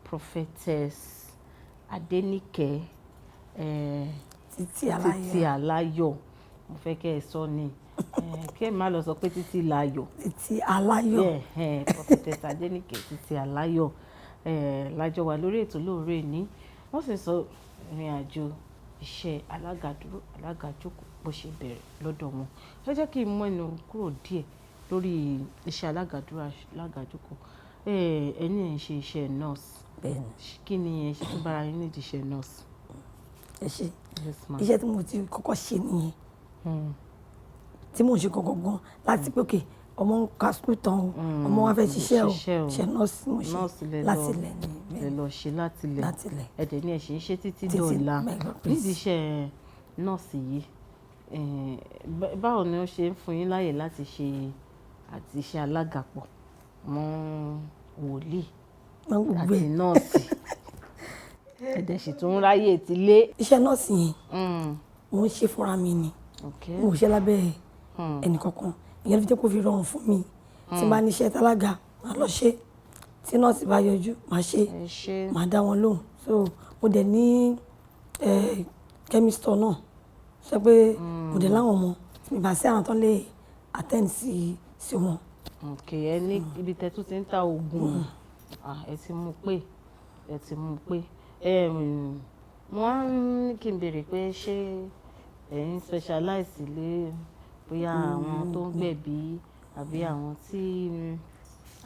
Prophetess Adéníkẹ́ Títí Aláyọ̀. Títí Aláyọ̀. Mo fẹ́ kẹ́ ẹ sọ ni, kí ẹ má lọ sọ pé Títí Láyọ̀. Títí Aláyọ̀. Prophetess Adéníkẹ́ Títí Aláyọ̀ lájọ wà lórí ètò lóore ní. Wọ́n sì sọ ìrìn àjò iṣẹ́ alága dúró, alága jókòó bó ṣe bẹ̀rẹ̀ lọ́dọ̀ wọn. Ẹ jẹ́ kí n mú ẹnu kúrò díẹ̀ lórí iṣẹ́ alága dúró, alága jókòó. Ẹni ẹ̀ ń ṣe iṣẹ́ nurse. Bẹ́ẹ̀ni. Kí ni ẹ ṣe tún bára yín nídìí iṣẹ́ nurse? Ẹ ṣe. Yes, ma. Iṣẹ́ tí mo ti kọ́kọ́ ṣe nìyẹn, tí mò ń ṣe gangan gan láti pé òkè ọmọ ń ka school tán o, ọmọ wa fẹ́ ṣiṣẹ́ o. Ṣiṣẹ́ o. Ṣe nọ́ọ̀sì mo ṣe. Nọ́ọ̀sì lẹ lọ Láti ilẹ̀ ni. lẹ lọ ṣe láti ilẹ̀. Láti ilẹ̀. Ẹ̀dẹ̀ ni ẹ̀ ṣe ń ṣe títí Títí, dọ̀la. by God grace. Nídìí iṣẹ́ nọ́ọ̀sì yìí, báwo ni ó ṣe ń fún yín láyè láti ṣe àti iṣẹ́ alága pọ̀ mọ́ wòlíì Wọ́n gbogbo àti ẹ̀. nọ́ọ̀sì, ẹ̀dẹ̀ sì tún ráyè tilé? Iṣẹ́ nọ́ọ̀sì yẹn, mo ń ṣe fúnra mi ni. Mo ò ṣe lábẹ́ ẹnì kankan. Ìyẹn ló fi jẹ́ kó fi rọrùn fún mi. Tí n bá ní iṣẹ́ tálága, màá lọ ṣe. Tí nọ́ọ̀sì bá yọjú, màá ṣe. Ẹ ṣe. Màá dá wọn lóhùn. So mo dẹ̀ ní chemist store náà, sọ pé mo dẹ̀ láwọn ọmọ tí mi bá sí, àwọn tó lè attend sí wọn. Ok, ẹ ní ibi tẹ́ tún ti ń ta oògùn. Ah, ẹ ti mú pé, ẹ ti mú pé. Mo wá ní kí n béèrè pé ṣé ẹ̀yin specialize lé bóyá àwọn tó ń gbẹ̀bí àbí àwọn tí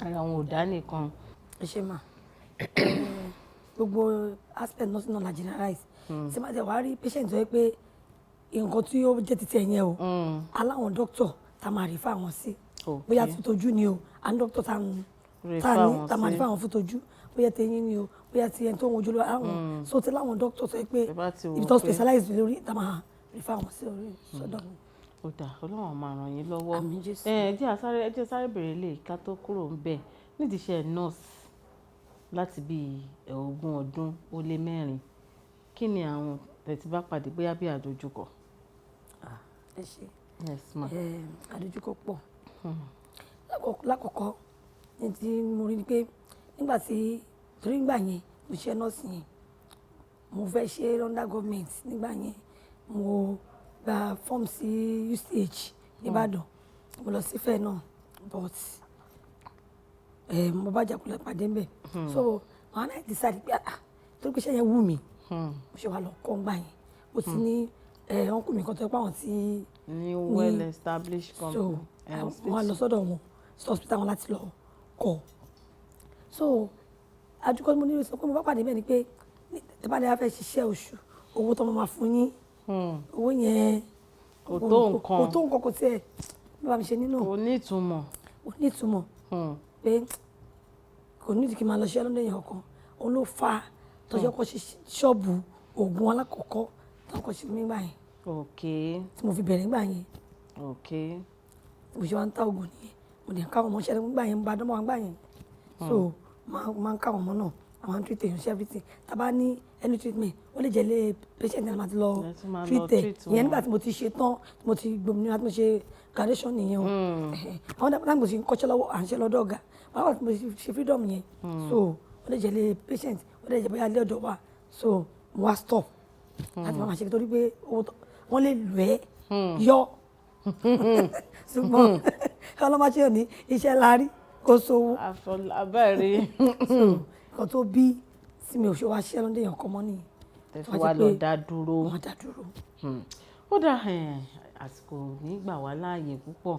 ara wọn ò dá nìkan? Ẹ ṣe mà. Gbogbo aspect nursing náà la generalize. Tí máa tẹ wá rí patient tó yẹ pé nǹkan tí ó jẹ́ títí ẹ̀yẹn o, aláwọn doctor tá a máa refer wọn sí. Bóyá tí tójú ni o, à ń doctor tá Refer tá ní wọn tá a máa sí. refer wọn fún tójú, bóyá tẹ̀yìn ni o, bóyá ti ẹni tó ń wojú lọ àwọn. So ti láwọn doctor tó yẹ pé Tẹ́ bá ti wò ibi tó pé- specialize lórí, tá a máa refer wọn sí orí sọ́dọ̀. Ó dà, Ọlọ́run máa ràn yín lọ́wọ́. Àmín, Jésù. Ẹ jẹ́ sáré béèrè lè ká tó kúrò ń bẹ̀. Nídìí iṣẹ́ nurse láti bí 24 ọdún, kí ni àwọn tẹ́ ti bá pàdé bóyá bí àdójúkọ? Ẹ ṣe. Yes, ma. Àdójúkọ pọ̀. Lákọ̀ọ́kọ́ ní tí mo rí ni pé nígbà tí, torí nígbà yẹn mo ṣe nọ́ọ̀sì yẹn, mo fẹ́ ṣe under government. Nígbà yẹn mo gba form sí UCH nìbàdàn, mo lọ sífẹ̀ náà, but mo bá jákulẹ̀ pàdé ńbẹ̀. So màá náà decide pé, ah, torí pé iṣẹ́ yẹn wù mí, mo ṣe wà lọ kọ́ ńgbà yẹn. Mo ti ní uncle mi kan tó yẹ pé àwọn tí Ní well established so company. Wọ́n á lọ sọ́dọ̀ wọn, sí hospital wọn láti lọ kọ́. So àdúgbò mo ní sọ pé mo bá pàdé bẹ́ẹ̀ ni pé tẹ́bàdé á fẹ́ ṣiṣẹ́ oṣù, owó tó máa fún yín, owó yẹn Kò tó nǹkan. Kò tó nǹkan, kò tiẹ̀ bá mi ṣe nínú. Kò ní ìtumọ̀. Kò ní ìtumọ̀ pé kò ní kí n máa lọ ṣiṣẹ́ lọ́dọ̀ èèyàn kan. Òun ló fa tọ́jú ọkọ̀ ṣe ṣọ́ọ̀bù oògùn alákọ̀ọ́kọ́ tó kọ́ ṣe nígbà yẹn tí mo fi bẹ̀rẹ̀ nígbà yẹn. Mo ṣe wá ń ta oògùn nìyẹn. Mo dẹ̀ ń káwọn ọmọ ṣẹlẹ̀ nígbà yẹn, ń bá dánmọ́ nígbà yẹn, so máa ń káwọn ọmọ náà, àwọn ń treat èèyàn, ṣe everything. Tá a bá ní any treatment, ó lè jẹ́ ilé patient náà máa ti lọ Ẹ tún máa lọ treat ẹ̀. treat Ìyẹn wọn. nígbà tí mo ti ṣe tán, tí mo ti gbòmìnira, tí mo ṣe graduation nìyẹn o. Àwọn dábàá mo sì ń kọ́ṣẹ́ lọ́wọ́, à ń ṣe lọ́dọ̀ ọ̀gá báwo tí mo ṣe freedom yẹn. So ó lè jẹ́ ilé patient, ó lè jẹ́ bóyá ilé ọ̀dọ̀ wa. So mo wá stop láti máa ṣe, torí pé owó wọ́n lè lù ẹ́ yọ, ṣùgbọ́n ọlọ́mọṣẹ́ ní iṣẹ́ la rí, kó sówó. Abẹ́rẹ́. Nǹkan tó bí tí mi ò ṣe wá ṣiṣẹ́ lọ́dọ̀ èèyàn kan mọ́ nìyẹn. Tẹ Tó fi wá wá jẹ́ lọ pé dá dúró. Wọ́n dá dúró. Ó dà, àsìkò nígbà wá láàyè púpọ̀.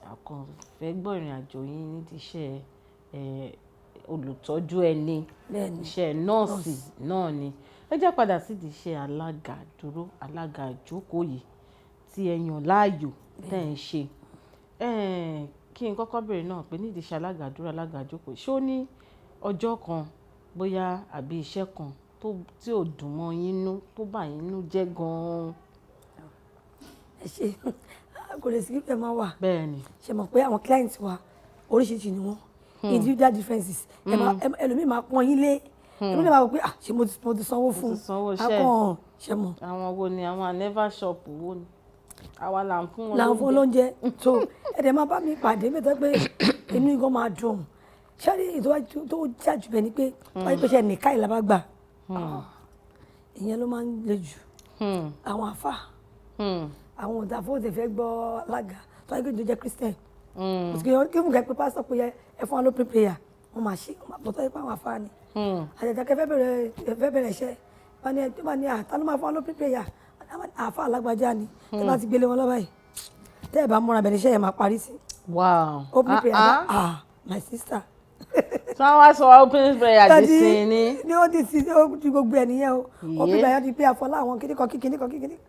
A kàn fẹ́ gbọ́ ìrìn àjò yín nídìí iṣẹ́ olùtọ́jú ẹni, iṣẹ́ nọ́ọ̀sì náà ni. Ẹ jẹ́ padà sídìí iṣẹ́ alága dúró, alága ìjókòó yìí tí ẹ yàn láàyò tẹ́ ẹ̀ ń ṣe. Kí n kọ́kọ́ béèrè náà pé nídìí iṣẹ́ alága dúró, alága ìjókòó, ṣé ó ní ọjọ́ kan bóyá àbí iṣẹ́ kan tó tí ò dùn mọ́ yín nú, tó bà yín nú jẹ́ gan-an? Ẹ ṣe, kò lè sí kí ẹ máa wà. Ṣe mọ̀ pé àwọn client wa, oríṣiríṣi ni wọ́n, individual differences. Ẹ máa ẹlòmíì máa pọ́n yín lé, ẹlòmíì máa wò pé, ah, ṣe mo ti sanwó fún Ti sanwó iṣẹ́. akàn, ṣe mọ̀. Àwọn wo ni? Àwọn never shop wo ni? Àwa là ń fún wọn Là ń fún lóúnjẹ. So ẹ dẹ̀ máa bá mi pàdé mẹ́ta pé inú gan máa dùn. Ṣé ní ètò tó jà jù bẹ́ẹ̀ ni pé wáyé pé ṣe nìka ìlà bá gbà, ìyẹn ló máa ń le jù. Àwọn àfà, àwọn ọ̀dà fún òtẹ̀ fẹ́ gbọ́ alága tó wáyé pé tó jẹ́ Christian, kí fún kẹ́ pé pásítọ̀ pé ẹ fún wa lópin prayer, wọ́n máa ṣe, wọ́n máa bọ̀. Tó yẹ pé àwọn àfà ni àjàjà kẹ́ fẹ́ bẹ̀rẹ̀ iṣẹ́, wọ́n ní ẹ tó bá ní àtà ló máa fún wa lópin prayer, àfà alágbájá ni. Tẹ́ bá ti gbélé wọn lọ́wọ́ yìí, tẹ́ ẹ bá múra bẹ̀rẹ̀ iṣẹ́ yẹn, máa parí sí opening prayer. Ah, my sister. Tí wọ́n wá sọ opening prayer di sin ni. Ní ó di sin, ó di gbogbo ẹ̀ nìyẹn o. Opening prayer di pé àfọlá àwọn kíníkan kíníkan kíníkan.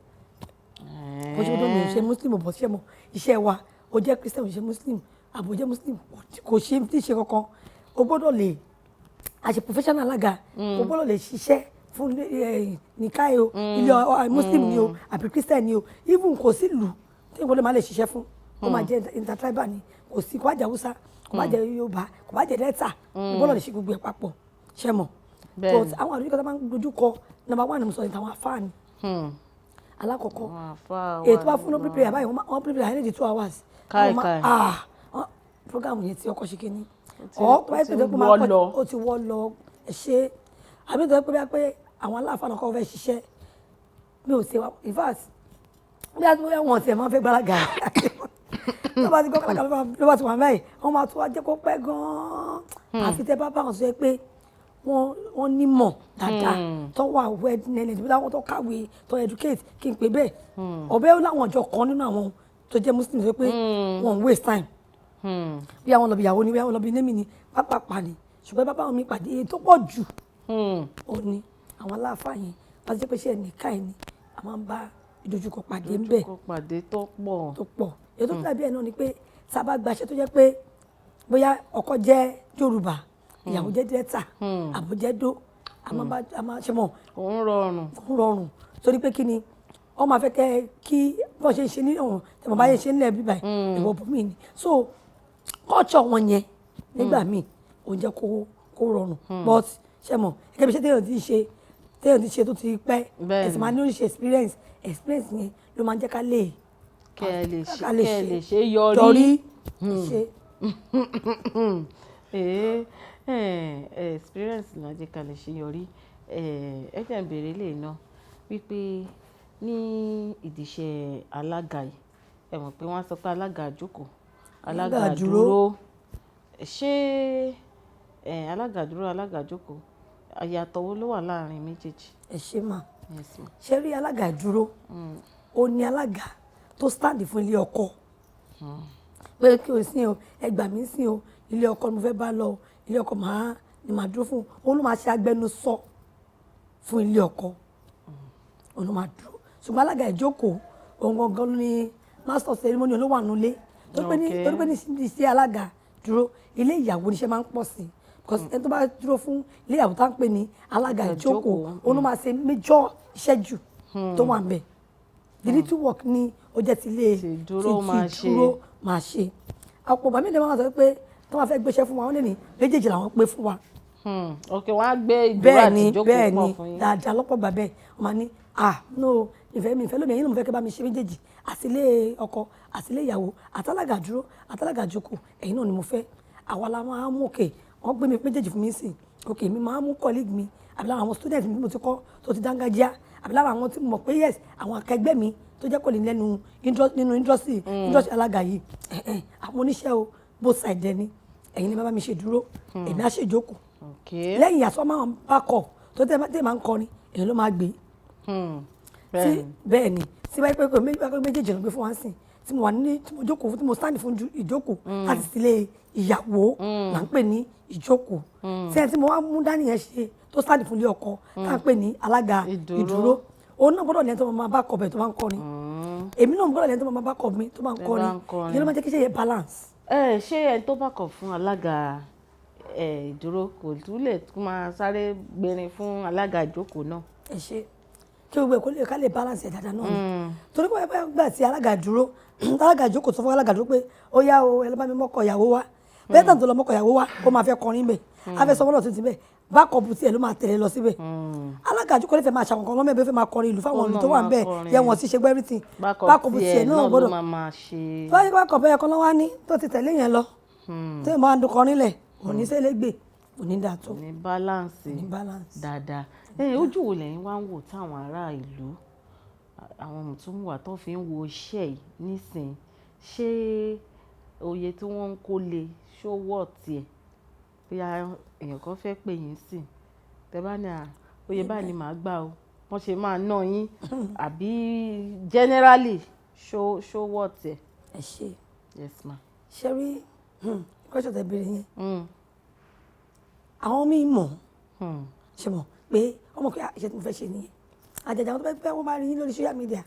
Bó ṣe tó mi ò ṣe Muslim, bó ṣe mọ iṣẹ́ wa, ó jẹ́ Christian, ó ṣe Muslim, àbò jẹ́ Muslim, kò ṣe tí ṣe kankan. O gbọ́dọ̀ lè àṣẹ professional alága, o gbọ́dọ̀ lè ṣiṣẹ́ fún nìka o, ilé Muslim ni o àbí Christian ni o. Even kò sí ìlú tí ìwọ lè má lè ṣiṣẹ́ fún. Ó máa jẹ́ intertribal ni, kò sí, kò bá jẹ́ Haúsá, kò bá jẹ́ Yorùbá, kò bá jẹ́ Delta, o gbọ́dọ̀ lè ṣe gbogbo ẹ̀ papọ̀, ṣe mọ̀. But àwọn àdúgbò tó máa ń dojú kọ, number one ni mo sọ ní tàwọn afáàní alákọ̀ọ́kọ́. Èyí tó bá fún open prayer báyìí, wọ́n prepare ayé di 2 hours. Káì káì. Ah, program yẹn tí ọkọ̀ ṣe kínní ọ̀ tó bá yẹ pé tó máa kọ́, ó ti wọ́ lọ. Ẹ ṣe àbí tó yẹ pé pé àwọn aláàfáà náà kọ́ fẹ́ ṣiṣẹ́, mi ò ṣe wa. In fact, bí a ti wọ́n ti ẹ̀ máa ń fẹ́ gbáraga, tó bá ti gbọ́ kálákà ló bá ti wà báyìí, wọ́n máa tún wá jẹ́ kó pẹ́ gan-an. Àfi tẹ́ bá bá wọn sọ pé wọ́n nímọ̀ dáadáa, tó wà well knowledge, bí wọ́n tó kàwé, tó educate, kí n pè bẹ́ẹ̀. Ọ̀bẹ láwọn ọjọ́ kan nínú àwọn tó jẹ́ Muslim tó pé wọ́n waste time, bí àwọn lọ bí ìyàwó ni, bí àwọn lọ bí némi ni, pápápá ni. Ṣùgbọ́n bàbá wọn mi pàdé, èyí tó pọ̀ jù ó ní àwọn aláàfáà yẹn. Bá ti jẹ́ pé ṣe ẹnìkan ẹ̀ ni a máa ń bá ìdojúkọ pàdé ń bẹ̀. Ìdojúkọ pàdé tó pọ̀. Tó pọ̀. Èyí tó dàbí ẹ̀ náà ni pé tá a bá gbaṣẹ́ tó jẹ́ pé bóyá ọkọ jẹ́ Yorùbá, ìyàwó jẹ́ Delta, àbò jẹ́ dó, a máa bá a máa ṣe mọ̀. Kò ń rọrùn. Kò ń rọrùn, torí pé kí ni, wọ́n máa fẹ́ kẹ́ kí bọ́n ṣe ń ṣe ní ọ̀hún tẹ̀mọ̀ báyẹn ṣe ń lẹ̀ bíbá ìwọ bùnmí ni. So culture wọn yẹn nígbà míì ò ń jẹ́ kó rọrùn. But ṣe mọ̀, gẹ́gẹ́ bí iṣẹ́ téèyàn ti ṣe tó ti pẹ́, ẹ̀sìn máa ní oríṣi experience. Experience yẹn ló máa ń jẹ́ ká lè kẹ́ ẹ lè ṣe ká lè kẹ́ ẹ lè ṣe yọrí. Yọrí ṣe. Experience ló jẹ́ ká lè ṣe yọrí. Ẹ jẹ́ n béèrè eléyìí náà wípé ní ìdí iṣẹ́ alága yìí, ẹ mọ̀ pé wọ́n á sọ pé alága ìjókòó, alága Alága dúró. dúró. Ṣé alága dúró, alága ìjókòó, ìyàtọ̀ wo ló wà láàrin méjèèjì? Ẹ ṣe mà. Yes, ma. Ṣe rí alága ìdúró, ó ní alága tó stand fún ilé ọkọ. Pé kí o sí o, ẹ gbà mí sí o, ilé ọkọ ni mo fẹ́ bá lọ o, ilé ọkọ màá ni màá dúró fún. Òun ló máa ṣe agbẹnusọ fún ilé ọkọ, òun ló máa dúró. Ṣùgbọ́n alága ìjókòó, òun gangan ló ní master of ceremony, ló wà nulẹ̀. Torí pé ní torí pé ní iṣẹ́ alága dúró, ilé ìyàwó níṣẹ́ máa ń pọ̀ sí, because ẹni tó bá dúró fún ilé ìyàwó tá à ń pè ní alága ìjókòó, òun ló máa ṣe major iṣẹ́ jù tó wà ń bẹ̀. The little work ni ó jẹ́ ti ilé Ti dúró máa ṣe. dúró máa ṣe. Ọ̀pọ̀ bàmí lè máa sọ pé tó máa fẹ́ gbéṣẹ́ fún wa, wọ́n lè ní méjèèjì làwọn pé fún wa. Ok, wọ́n á gbé ìdúró Bẹ́ẹ̀ àti ni. ìjókòó Bẹ́ẹ̀ pọ̀ ni. fún yín. Dáadáa, lọ́pọ̀ gbà bẹ́ẹ̀, wọ́n máa ní, "Ah, no, ìfẹ́ mi, ìfẹ́ lómi, ẹ̀yin náà mo fẹ́ kẹ́ bá mi ṣe méjèèjì, àti ilé ọkọ àti ilé ìyàwó, àtàlágà dúró àtàlágà jókòó, ẹ̀yin náà ni mo fẹ́." Àwa la máa mú òkè wọ́n gbé mi méjèèjì fún mi sí. Ok, mi máa mú colleague mi, àbí lára àwọn student mi tí mo ti kọ́ tó ti dángájíá, àbí lára àwọn tí mo mọ̀ pé yes, àwọn akẹgbẹ́ mi tó jẹ́ colleague lẹ́nu nínú industry alága yìí, ẹ̀hẹ̀n, àwọn oníṣẹ́ o, both side ẹni, ẹ̀yin ni bá mi ṣe dúró, èmi á ṣe ìjókòó. Lẹ́yìn ìyàtọ̀ máa ń back up tó tẹ́ máa ń kọrin, èyí ló máa gbé. Tí bẹ́ẹ̀ ni, tí báyìí pé méjèèjì ló gbé fún wa sí, tí mo wà ní, tí mo jókòó fún, tí mo stand fún ìjókòó láti sílé ìyàwó là ń pè ní ìjókòó, tí ẹni tí mo wá mú dání yẹn ṣe tó stand fún ilé ọkọ tá à ń pè ní alága ìdúró. Ìdúró, òun náà gbọ́dọ̀ ní ẹni tó máa back up ẹ̀ tó máa ń kọrin, èmi náà gbọ́dọ̀ ní ẹni tó máa back up mi tó máa ń Ẹ bá kọrin. ń kọrin. Ìyẹn ló máa jẹ́ kí iṣẹ́ yẹn balance. Ẹ ṣé ẹni tó bá kọ̀ fún alága ẹ ìdúró kò tún lè tún máa sáré gbérin fún alága ìjókòó náà? Ẹ ṣe, kí gbogbo ẹ̀ kó lè ká lè balance ẹ̀ dáadáa náà ni, torí pé bá gbà tí alága dúró, alága ìjókòó sọ fún alága dúró pé ó yá o, ẹ lọ bá mi mọ́kọ ìyàwó wá, bẹ́ẹ̀ tàn tó lọ mọ́kọ ìyàwó wá, ó máa fẹ́ kọrin bẹ̀, á fẹ́ sọ wọ́n lọ tuntun bẹ̀, backup tiẹ̀ ló máa tẹ̀lé lọ síbẹ̀. Alága ìjókòó lè fẹ́ máa ṣàwọn kan lọ́mọ ẹ̀bẹ̀, fẹ́ máa kọrin ìlú fáwọn Ó ìlú náà tó wà ń máa bẹ̀ kọrin. yẹ wọ́n sì ṣe gbọ́ everything. Backup Backup tiẹ̀ tiẹ̀ náà náà ló gbọ́dọ̀ máa ṣe. Tó bá yẹ backup ẹ̀yẹ kan lọ́wọ́ á ní tó ti tẹ̀lé yẹn lọ, tó yẹ máa ń kọrin lẹ̀, òní sẹ́lẹ̀gbẹ̀, òní dà tó ní balance. Ní balance. Dáadáa. Ẹ ojú wo lẹ́yìn wá ń wò táwọn ará ìlú, àwọn mùtúmùwà tó fi ń wo iṣẹ́ yìí nísìn? Ṣé oye tí wọ́n ń kó lé ṣó wọ̀ tiẹ̀? Bóyá èèyàn kan fẹ́ pè yín sí, tẹ bá ní à oye báyìí ni màá gbà o, wọ́n ṣe máa ná yín, àbí generally ṣó wọ̀ tiẹ̀? Ẹ ṣe. Yes, ma. Ṣe rí question tẹ́ béèrè yẹn, àwọn míì mọ̀, ṣe mọ̀ pé ọmọ pé iṣẹ́ tí mo fẹ́ ṣe nìyẹn. Àjàjà àwọn tó bá pẹ́, wọ́n bá rí yín lórí social media,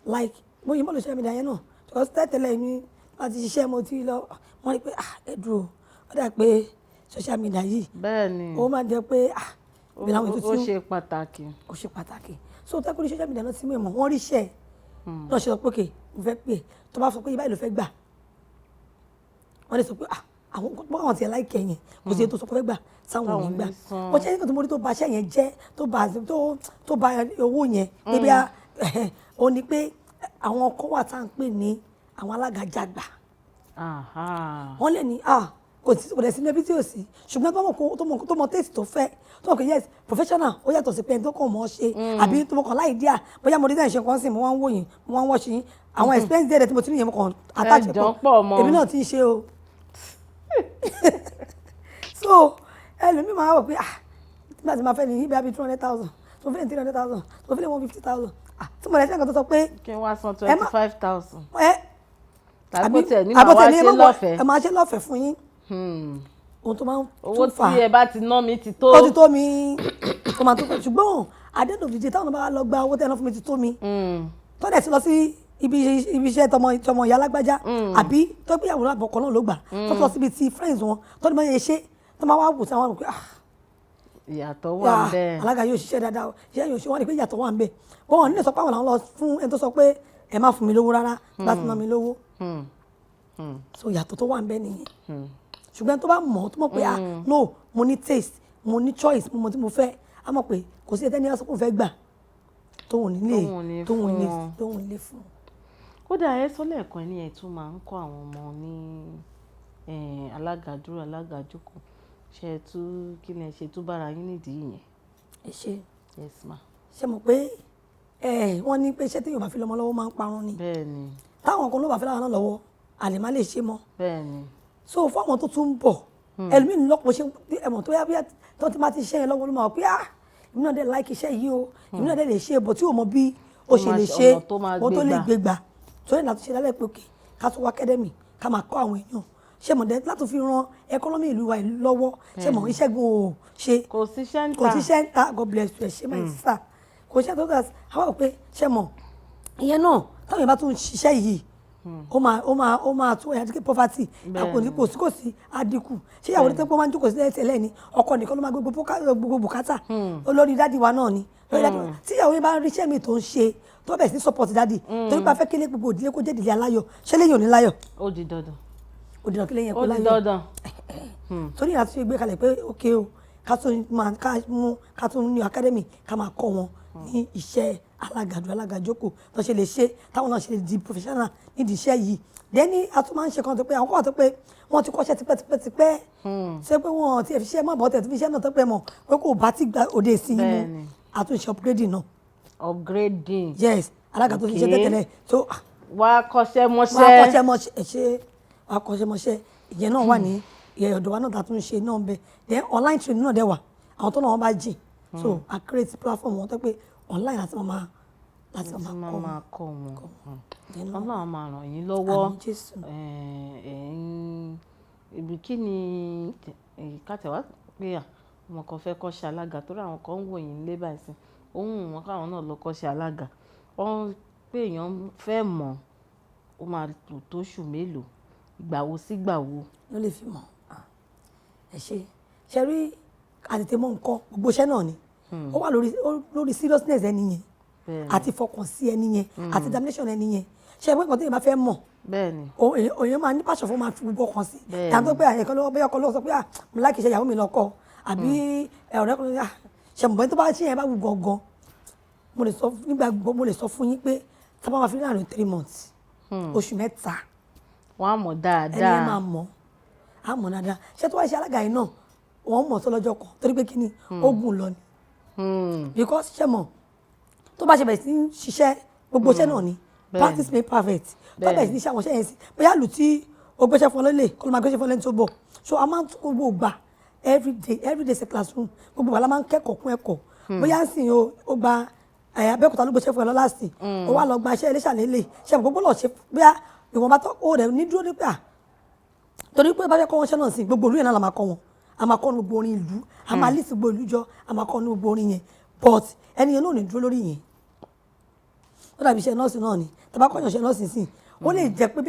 like mo yìí mọ̀ lórí social media yẹn náà, because tẹ́tẹ̀lẹ̀ mi láti ṣiṣẹ́ mo ti lọ, wọ́n rí pé, "Ah, ẹ dúró, ó dà pé social media yìí, bẹ́ẹ̀ ni ó máa jẹ́ pé, ah, ibi làwọn ètò ó tí ṣe pàtàkì. Ó ṣe pàtàkì." So tẹ́kọ̀ ní social media náà ti mú ìmọ̀, wọ́n rí iṣẹ́ náà ṣe sọ pé, "Okay, mo fẹ́ pè é." Tó bá sọ pé báyìí ló fẹ́ gbà, wọ́n lè sọ pé, ah, àwọn bọ́ àwọn tiẹ̀ láìkẹ́ yẹn, kò sí ètò sọ pé fẹ́ gbà sáwọn ò ní Táwọn gbà. ní san. Wọ́n ṣe é tó mo rí tó ba iṣẹ́ yẹn jẹ́, tó ba owó yẹn pé bí ó ní pé àwọn kan wà tá à ń pè ní àwọn alága jàgbà. Wọ́n lè ní, ah, kò sí, kò dẹ̀ sí níbi tí ò sí, ṣùgbọ́n tó mọ̀ tó mọ̀ taste tó fẹ́, tó mọ̀ pé yes, professional, ó yàtọ̀ sí pé ẹni tó kàn mọ̀ ọ́ ṣe, àbí tó mọ̀ kàn láì díà. Bóyá mo design ṣe nǹkan sí, mo wá ń wò yín, mo wá ń wọ́ṣ yín, àwọn experience díẹ̀ tí mo ti ní yẹn, mo kàn attach Ẹ jọ pọ̀ mọ́. Èmi náà ti ń ṣe o. So ẹlòmíì máa wọ̀ pé, ah, nígbà tí màá fẹ́ ní ibi àbí 200,000, tí mo fẹ́ ní 300,000, tí mo fẹ́ ní 150,000, ah, tí mo lè ṣe nǹkan tó sọ pé Kí n wá san ẹ 25,000 ẹ tàbí kó tiẹ̀ ní màá wá ní ẹ ṣe má wọ- lọ́fẹ̀ẹ́. Ẹ máa ṣe lọ́fẹ̀ẹ́ fún yín. Ohun tó máa ń Owó tún fà tí ẹ bá ti ná mi ti tó. Ó ti tó mi, ó máa tó fẹ́. Ṣùgbọ́n at the end of the day, táwọn bá lọ gba owó tẹ́ ẹ ná fún mi ti tó mi, tó dẹ̀ ti lọ sí ibi iṣẹ́ tọmọ ìyá alágbájá, àbí tó gbé ìyàwó àbọ̀kọ náà ló gbà, tó lọ síbi ti friends wọn, tó ní máa yẹ ṣe, tó máa wá wò sí àwọn pé, ah, Ìyàtọ̀ wà ah, bẹ́ẹ̀. Alága yóò ṣiṣẹ́ dáadáa o, iṣẹ́ yóò ṣe. Wọ́n ní pé ìyàtọ̀ wà ń bẹ̀. Wọ́n nílò sọ pé àwọn làwọn lọ fún ẹni tó sọ pé ẹ má fún mi lówó rárá láti ná mi lówó. So ìyàtọ̀ tó wà ń bẹ̀ nìyẹn. Ṣùgbọ́n tó bá mọ̀, tó mọ̀ pé, ah, no, mo ní taste, mo ní choice, mo mọ̀ tí mo fẹ́, á mọ̀ pé kò sí ẹni tó fẹ́ gbà tóun nílé Tóun ní tóun fún ní wọn. tóun lè fún. Kódà ẹ sọ lẹ́ẹ̀kan ní ẹ tún máa ń kọ́ àwọn ọmọ ní alága dúró, alága jókòó. Ṣe ẹ tú kí ni ẹ ṣe tú bára yín nídìí yẹn? Ẹ ṣe. Yes, ma. Ṣe mọ̀ pé ẹ wọ́n ní pé iṣẹ́ téèyàn bá fi lọ́mọ lọ́wọ́ máa ń parun ni. Bẹ́ẹ̀ ni. Táwọn kan ló bá fi láwọn náà lọ́wọ́, àlè má lè ṣe mọ́. Bẹ́ẹ̀ ni. So fún àwọn tó tún ń bọ̀, ẹlòmíì lọ́pọ̀ ṣe ẹ̀mọ̀ tó yá bí tó ti máa ti ṣe yẹn lọ́wọ́, ló máa wọ̀ pé, ah, èmi náà dẹ̀ like iṣẹ́ yìí o, èmi náà dẹ̀ lè ṣe é, bọ̀ tí ò mọ bí ó Tó ṣe máa lè ṣe ṣe ọ̀nà tó máa ohun tó gbé lè gbà. gbé gbà. Tó yẹn láti ṣe lálẹ́ pé òkè ká tún wá academy, ká máa kọ́ àwọn èèyàn. Ṣé mọ̀ dẹ́ láti fi ran economy ìlú wa yìí lọ́wọ́. Ṣé mọ̀, iṣẹ́ gan ò ṣe. Kò síṣẹ́ ń Kò ta. sí iṣẹ́ ń ta. God bless you. Ẹ ṣe, my sister. Kò sí iṣẹ́ tó dà. Àwọn ò pé, ṣé mọ̀, ìyẹn náà, táwọn èèyàn bá tún ṣiṣẹ́ yìí, ó máa tún eradicate poverty. Kò ní kò sí àdínkù. Ṣé ìyàwó ní tẹ́pẹ́ máa ń jókòó sílẹ̀ tẹ́lẹ̀ ni, ọkọ nìkan ló máa gbé gbogbo bùkátà olórí daddy wa náà ni, lórí daddy wa. Tí ìyàwó yẹn bá ń ríṣẹ́ mi tó ń ṣe, tó bẹ̀rẹ̀ sí support daddy, torí pé a fẹ́ kílé gbogbo ìdílé kó jẹ́ ìdílé aláyọ̀, ṣé lẹ́yìn ò ní láyọ̀? Ó di dandan. Ó dìnnà kílé yẹn Ó kó di láyọ̀. dandan. Torí ìyá tó ṣe gbé kalẹ̀ pé ok o, ká tún máa ká mú ká tún ní academy, ká máa kọ́ wọn ní iṣẹ́ alágàdo, alágàjókòó, tó ṣe lè ṣe, táwọn náà ṣe lè di professional nídìí iṣẹ́ yìí. Dẹ́ni a tún máa ń ṣe kan tó pé àwọn kan wà tó pé wọ́n ti kọ́ṣẹ́ tipẹ́tipẹ́, ṣé pé wọ́n ti fi iṣẹ́ mọ̀ bọ́ tẹ̀ tí fi iṣẹ́ náà tó pé mọ̀ pé kò bá ti gba òde sí i mú. A tún ṣe upgrading náà. Upgrading. Yes, alága tó ti ṣe tẹ́tẹ́lẹ̀ tó Wá kọ́ṣẹ́ wọ́n á mọ́ṣẹ́. kọ́ṣẹ́ mọ́ṣẹ́, ṣe wọ́n á kọ́ṣẹ́ mọ́ṣẹ́. Ìyẹn náà wà ní ìyẹn ọ̀dọ̀ wa náà tá a tún ṣe náà ń bẹ. Then online training náà dẹ̀ wà, àwọn tó náà wọ́n bá jìn. So a create platform wọn tó pé online láti Tí máa máa kọ́. Máa kọ́ wọn. Ìyẹn náà. Ọlọ́run máa ràn yín lọ́wọ́. Àmín Jésù. Ibi kí ni kátẹ̀wá pé à ọmọ kan fẹ́ kọ́ṣẹ́ alága, torí àwọn kan ń wò yín lé báyìí sí ohun wọn káwọn náà lọ kọ́ṣẹ́ alága, wọ́n pé èèyàn fẹ́ mọ̀, ó máa tò tóṣù mélòó, ìgbà wo sígbà wo? Ló lè fi mọ̀. Ah, ẹ ṣe ṣe rí àtètè mọ̀ nǹkan, gbogbo iṣẹ́ náà ni ó wà lórí lórí seriousness ẹni yẹn àti fọkàn sí ẹni yẹn àti determination ẹni yẹn. Ṣe pé nǹkan tí èèyàn bá fẹ́ mọ̀, èèyàn máa ní pàṣẹ fún, máa fi gbogbo ọkàn sí. Yàtọ̀ pé àyẹ̀kọ́ lọ́wọ́, bẹ́ẹ̀ ọkọ lọ́wọ́ sọ pé, "Ah, mo like iṣẹ́ ìyàwó mi lọ́kọ," àbí ọ̀rẹ́ kan, "Ah, ṣe mọ̀." Bẹ́ẹ̀ tó bá ṣe yẹn bá wù gangan, mo lè sọ nígbà gbogbo, mo lè sọ fún yín pé tá a bá máa fi láàrin 3 months, oṣù 3, Wọ́n á mọ̀ ẹni dáadáa. yẹn máa mọ̀, á mọ̀ dáadáa. Ṣé tó wá ṣe alága yìí náà, wọ́n mọ̀ tó lọ́jọ́ kan, torí pé kí ni, ó gùn lọ ni. Because ṣe mọ̀, tó bá ṣe bẹ̀rẹ̀ sí í ṣiṣẹ́, gbogbo iṣẹ́ náà ni practice make perfect. Tó bá bẹ̀rẹ̀ sí í ṣe àwọn iṣẹ́ yẹn sí, bóyá lù tí o gbéṣẹ́ fún ọ lélẹ̀ kó ló máa gbéṣẹ́ fún ọ lẹ́ni tó bọ̀. So a máa ń tún gbogbo ìgbà, every day, every day is a classroom. Gbogbo ìgbà la máa ń kẹ́kọ̀ọ́ kún ẹ̀kọ́. Bóyá ń sìn o, ó gba ẹ̀ Abẹ́òkúta ló gbéṣẹ́ fún ẹ lọ láti, ó wá lọ gba iṣẹ́ Iléṣà lélẹ̀. Ṣe mọ̀, gbogbo lọ ṣe bóyá ìwọ̀nba tó ó rẹ̀ ní dúró nípa, torí pé bá fẹ́ kọ́ wọn ṣẹ́ náà sí, gbogbo ìlú yẹn náà la máa kọ́ wọn. A máa kọ́ ní gbogbo orin ìlú, a máa list gbogbo ìlú jọ, a máa kọ́ ní gbogbo orin yẹn, but ẹni yẹn náà ò ní dúró lórí yẹn. Ó dàbí iṣẹ́ nọ́ọ̀sì náà ni. Tàbá kọ́yàn iṣẹ́ nọ́ọ̀sì sí, ó lè jẹ́ pé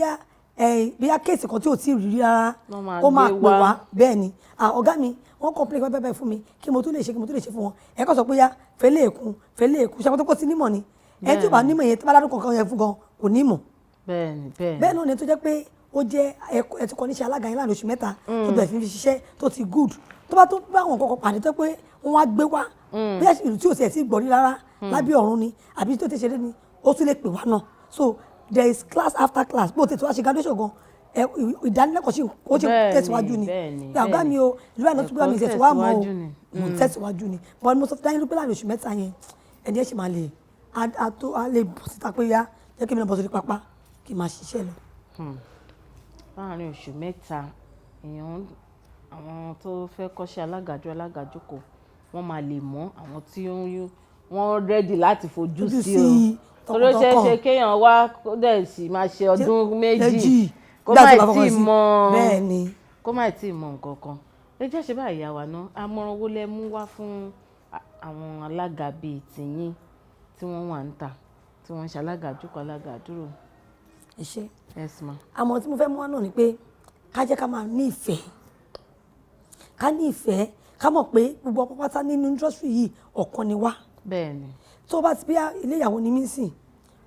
bíyà case kan tí ò tí ì rí rárá, Wọ́n máa ó máa gbé pè wá. wá. Bẹ́ẹ̀ ni, "Ah, ọ̀gá mi, wọ́n complain pẹ́pẹ́ bẹ́ẹ̀ fún mi, kí mo tún lè ṣe, kí mo tún lè ṣe fún wọn?" Ẹ kọ́ sọ pé yá fẹ́lẹ́ èkún, fẹ́lẹ́ èkún, ṣe àpótọ́ sí nímọ̀ ni. Ẹ tí ò bá nímọ̀ yẹn, tí bá ládùn kankan yẹn fún gan, kò nímọ̀. bẹ́ẹ̀ni bẹ́ẹ̀ni Bẹ́ẹ̀ náà ni tó jẹ́ pé ó jẹ́ ẹ̀kọ́ ẹ̀ tí kò ní ṣe alága yẹn láàrin oṣù 3, tó bẹ̀rẹ̀ sí ní fi ṣiṣẹ́, tó ti good, tó bá tó bá àwọn kọ̀ọ̀kan pàdé tó pé wọ́n wá gbé wá, bí ìlú tí ò tiẹ̀ sí gbọ̀rí rárá lábẹ́ ọ̀run ni, àbí tó ti ṣeré ni, ó tún lè pè wá náà. So there is class after class. Bó o tètè wá ṣe graduation gan, ẹ ìdánilẹ́kọ̀ọ́ sí ó ti tẹ̀síwájú ni. Bẹ́ẹ̀ni, Pé ọ̀gá mi o, ìlú àná tó gbé mi Ẹ̀kọ́ tẹ̀síwá mọ́ o, tẹ̀síwájú ni. mo tẹ̀síwájú ni. But mo sọ fún dáyé pé láàrin oṣù 3 yẹn, ẹni ẹ̀ ṣì máa lè á tó á lè bọ̀ síta pé yá jẹ́ kí mi náà bọ́ sórí pápá kí n máa ṣiṣẹ́ lọ. Láàárín oṣù 3, èèyàn, àwọn tó fẹ́ kọ́ṣẹ́ alágàjọ, alágàjókòó, wọ́n máa lè mọ̀ àwọn tí ó ń wọ́n ready láti fojú Fojú sí o, sí torí ó ṣeé ṣe tọkàntọkàn. kéèyàn wá kó dẹ̀ sì máa ṣe ọdún 2 Méjì kó nígbà má tó bá tí fọkàn sí. mọ̀ Bẹ́ẹ̀ ni. kó má tí mọ̀ nǹkan kan. Ẹ jẹ́ ṣe báyìí, ìyá wa ná, àmọ̀ràn wo lẹ mú wá fún àwọn alága bíi tìyín tí wọ́n wà ń tà, tí wọ́n ń ṣe alága jókòó, alága dúró? Ẹ ṣé. Yes, ma. Àmọ́ tí mo fẹ́ mú wá náà ni pé ká jẹ́ ká máa ní ìfẹ́, ká ní ìfẹ́, ká mọ̀ pé gbogbo ọmọ pátá nínú industry yìí, ọ̀kan ni wá. Tó bá ti bí ilé ìyàwó ni mí sìn,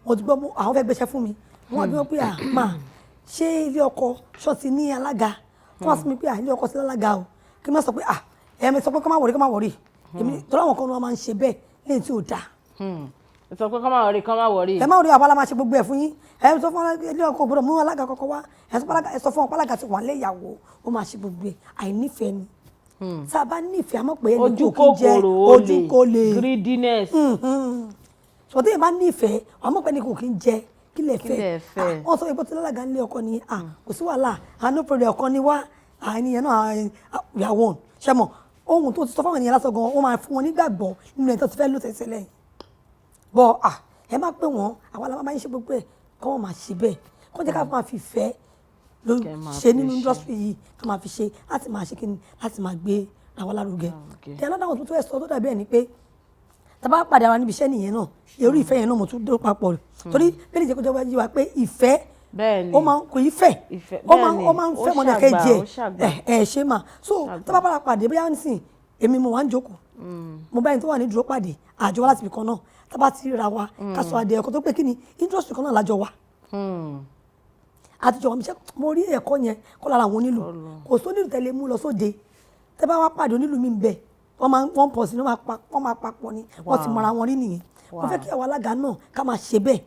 mo ti gbọ́ àwọn fẹ́ gbéṣẹ́ fún mi, wọ́n á bí wọ́n pé, "À máa ṣé ilé ọkọ ṣọ́ọ̀tì ní alága?" Tó wá sí mi pé, "À, ilé ọkọ sí alága o," kí n má sọ pé, "À, ẹ mi sọ pé kọ́ má worry, kọ́ má worry." Èmi tọ́lá, àwọn kan ní wọ́n máa ń ṣe bẹ́ẹ̀ lẹ́yìn tí ò dáa. Ẹ sọ pé kọ́ má worry, kọ́ má worry. Ẹ má rí, àwa la máa ṣe gbogbo ẹ̀ fún yín. Ẹ sọ fún ilé ọkọ gbọ́dọ̀ mú alága kọ́kọ́ wá. Ẹ sọ fún alága, ẹ sọ fún ọpọ alága ti wà lé ìyàwó, ó máa ṣe gbogbo ẹ̀. Àìnífẹ̀ẹ́ ni. Tá a bá nífẹ̀ẹ́, a mọ̀ pé ẹni Ojú kò kí jẹ́ kòkòrò, ojú kò lè greediness. Sọ tí yẹn bá nífẹ̀ẹ́, wàá mọ̀ pé ẹni kò kí ń jẹ kí lè Kí fẹ́. lẹ fẹ́. Ah, wọ́n sọ pé tí alága ń lé ọkọ ni, ah, kò sí wàhálà, ah, no problem, ọkọ ni wá. Ah, ẹni yẹn náà, ah, we are one. Ṣe mọ̀, ohun tó ti sọ fáwọn ènìyàn lásán gan, ó máa fún wọn nígbàgbọ́ nínú ẹ̀ tó ti fẹ́ lò tẹ̀sẹ̀ lẹ́yìn bọ́. Ah, ẹ má pè wọ́n, àwa la máa ń ṣe gbogbo ẹ̀, kọ́ wọ́n máa ṣe bẹ́ẹ̀. Kó jẹ́ ká máa fi ìfẹ́ ló Kẹ́ máa ṣe fi nínú ṣe. industry yìí, ká máa fi ṣe láti máa ṣe kíni, láti máa gbé ra wa lárugẹ. Lárugẹ. Then another one tó tún fẹ́ sọ tó dàbí ẹ̀ ni pé tá a bá pàdé ara níbi iṣẹ́ nìyẹn náà, irú ìfẹ́ yẹn náà mo tún dúró papọ̀, torí bẹ́ẹ̀ ni jẹ́ kó jẹ́ wá yí wa pé ìfẹ́ Bẹ́ẹ̀ ni. ó máa ń kò í fẹ́, Ìfẹ́, ó máa ń bẹ́ẹ̀ ni, ó máa ń ó fẹ́ mọ́ni ṣàgbà, kejì ó ṣàgbà. ẹ̀ ẹ̀ ṣe mà. So tá a bá bára pàdé, bóyá nísìn èmi mo wà ń jókòó, mo bá ẹni tó wà ní dúró pàdé, àjọ wa láti ibì kan náà, tá a bá ti ríra wa, ká sọ adé ẹ̀kọ́ tó pé kí ni industry kan náà lájọ wa àtijọ́ wọn. Ṣe mo rí ẹ̀kọ́ yẹn kọ́ lára àwọn onílù? Kò sónílù tẹ́lẹ̀ mú lọ sóde. Tẹ́ bá wá pàdé onílù mi bẹ̀, wọ́n máa wọ́n pọ̀ sí ni, wọ́n máa papọ̀ ni. Wọ́n ti mọra wọn rí nìyẹn. Mo fẹ́ kí àwọn alága náà ká máa ṣe bẹ́ẹ̀.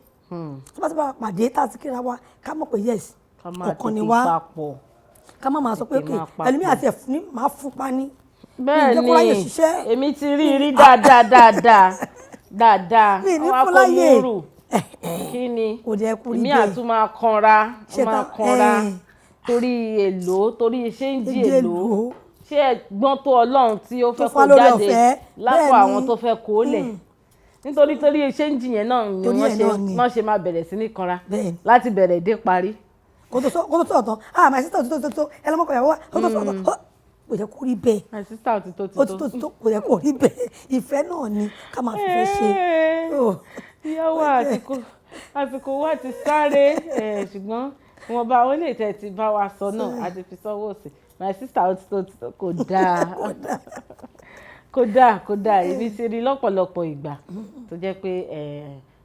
Tó bá ti bá wa pàdé, tá a ti kíra wa, ká mọ̀ pé yes, Ká máa ọ̀kan ni tètè wá. papọ̀. Ká má máa sọ pé Tètè ok, máa papọ̀. ẹlòmíì àti ẹ̀fún ní máa fún pa ní Bẹ́ẹ̀ jẹ́ kó ráyè ni. ṣiṣẹ́. Èmi ti rí i rí dáadáa dáadáa dáadáa. Mi ní Wọ́n á fún kó láyè. múrù kí ni Kò jẹ́ kó rí èmi bẹ́ẹ̀. àtún máa kanra, Ṣé máa kanra torí èlò, torí ṣéǹjì Ṣéǹjì èlò. èlò. Ṣé ẹ̀gbọ́n tó Ọlọ́run tí ó Tó fẹ́ fún kó wa lórí jáde ọ̀fẹ́, lápò bẹ́ẹ̀ ni. àwọn tó fẹ́ kó lẹ̀, nítorí torí ṣéǹjì yẹn náà ni Torí wọ́n ẹ̀ ṣe náà ni. wọ́n ṣe máa bẹ̀rẹ̀ sí ní kanra Bẹ́ẹ̀ ni. láti bẹ̀rẹ̀ dé parí. Kó tó sọ̀rọ̀ tán, ah, my sister, tó tó tó ẹ lọ́mọkọ̀ ìyàwó wa, kó tó sọ̀rọ̀ tán, kò jẹ́ kó rí bẹ́ẹ̀. My sister, ti tó ti Ó ti tó. tó tó, kò yẹ kó rí bẹ́ẹ̀. Ìfẹ́ náà ni ká máa fìfẹ́ ṣe. Oh. Ìyàwó, àsìkò wa ti sáré ẹ̀, ṣùgbọ́n wọn bá àwọn ilé ìtẹ̀ ti bá wa sọ náà àti fi sọ́wọ́ sí. My sister, ó ti tó ti tó, kò dáa, kò dáa, kò dáa. Èmi ti rí lọ́pọ̀lọpọ̀ ìgbà tó jẹ́ pé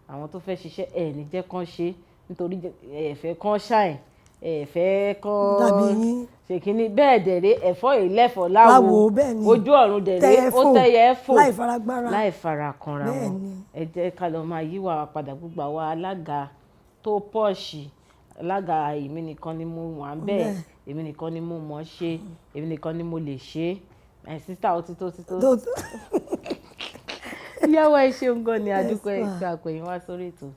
àwọn tó fẹ́ ṣiṣẹ́ ẹ̀ ní jẹ́ kán ṣe, nítorí ẹ fẹ́ kán ṣàìn, ẹ fẹ́ kán Dàbí yín. ṣe kínní. Bẹ́ẹ̀ dẹ̀rẹ́, ẹ̀fọ́ ìlẹ́fọ̀ láwo. Láwo, bẹ́ẹ̀ ni. Ojú ọ̀run dẹ̀rẹ́, Tẹ́yẹ ó fò, tẹ́yẹ fò láì faragbára. Láì fara kanra Bẹ́ẹ̀ wọn. ni. Ẹ jẹ́ ká lọ máa yíwà wa padà. Gbogbo àwa alága tó pọ̀ṣì, alága èmi nìkan ni mo wà ń bẹ́ẹ̀, èmi nìkan ni mo mọ̀ ọ́ ṣe, èmi nìkan ni mo lè ṣe é, my sister, ó ti tó ti tó. Tó tó. Ìyàwó, ẹ ṣeun gan ni, adúpẹ́ Ma. ìgbà àpẹyìn wá sórí ètò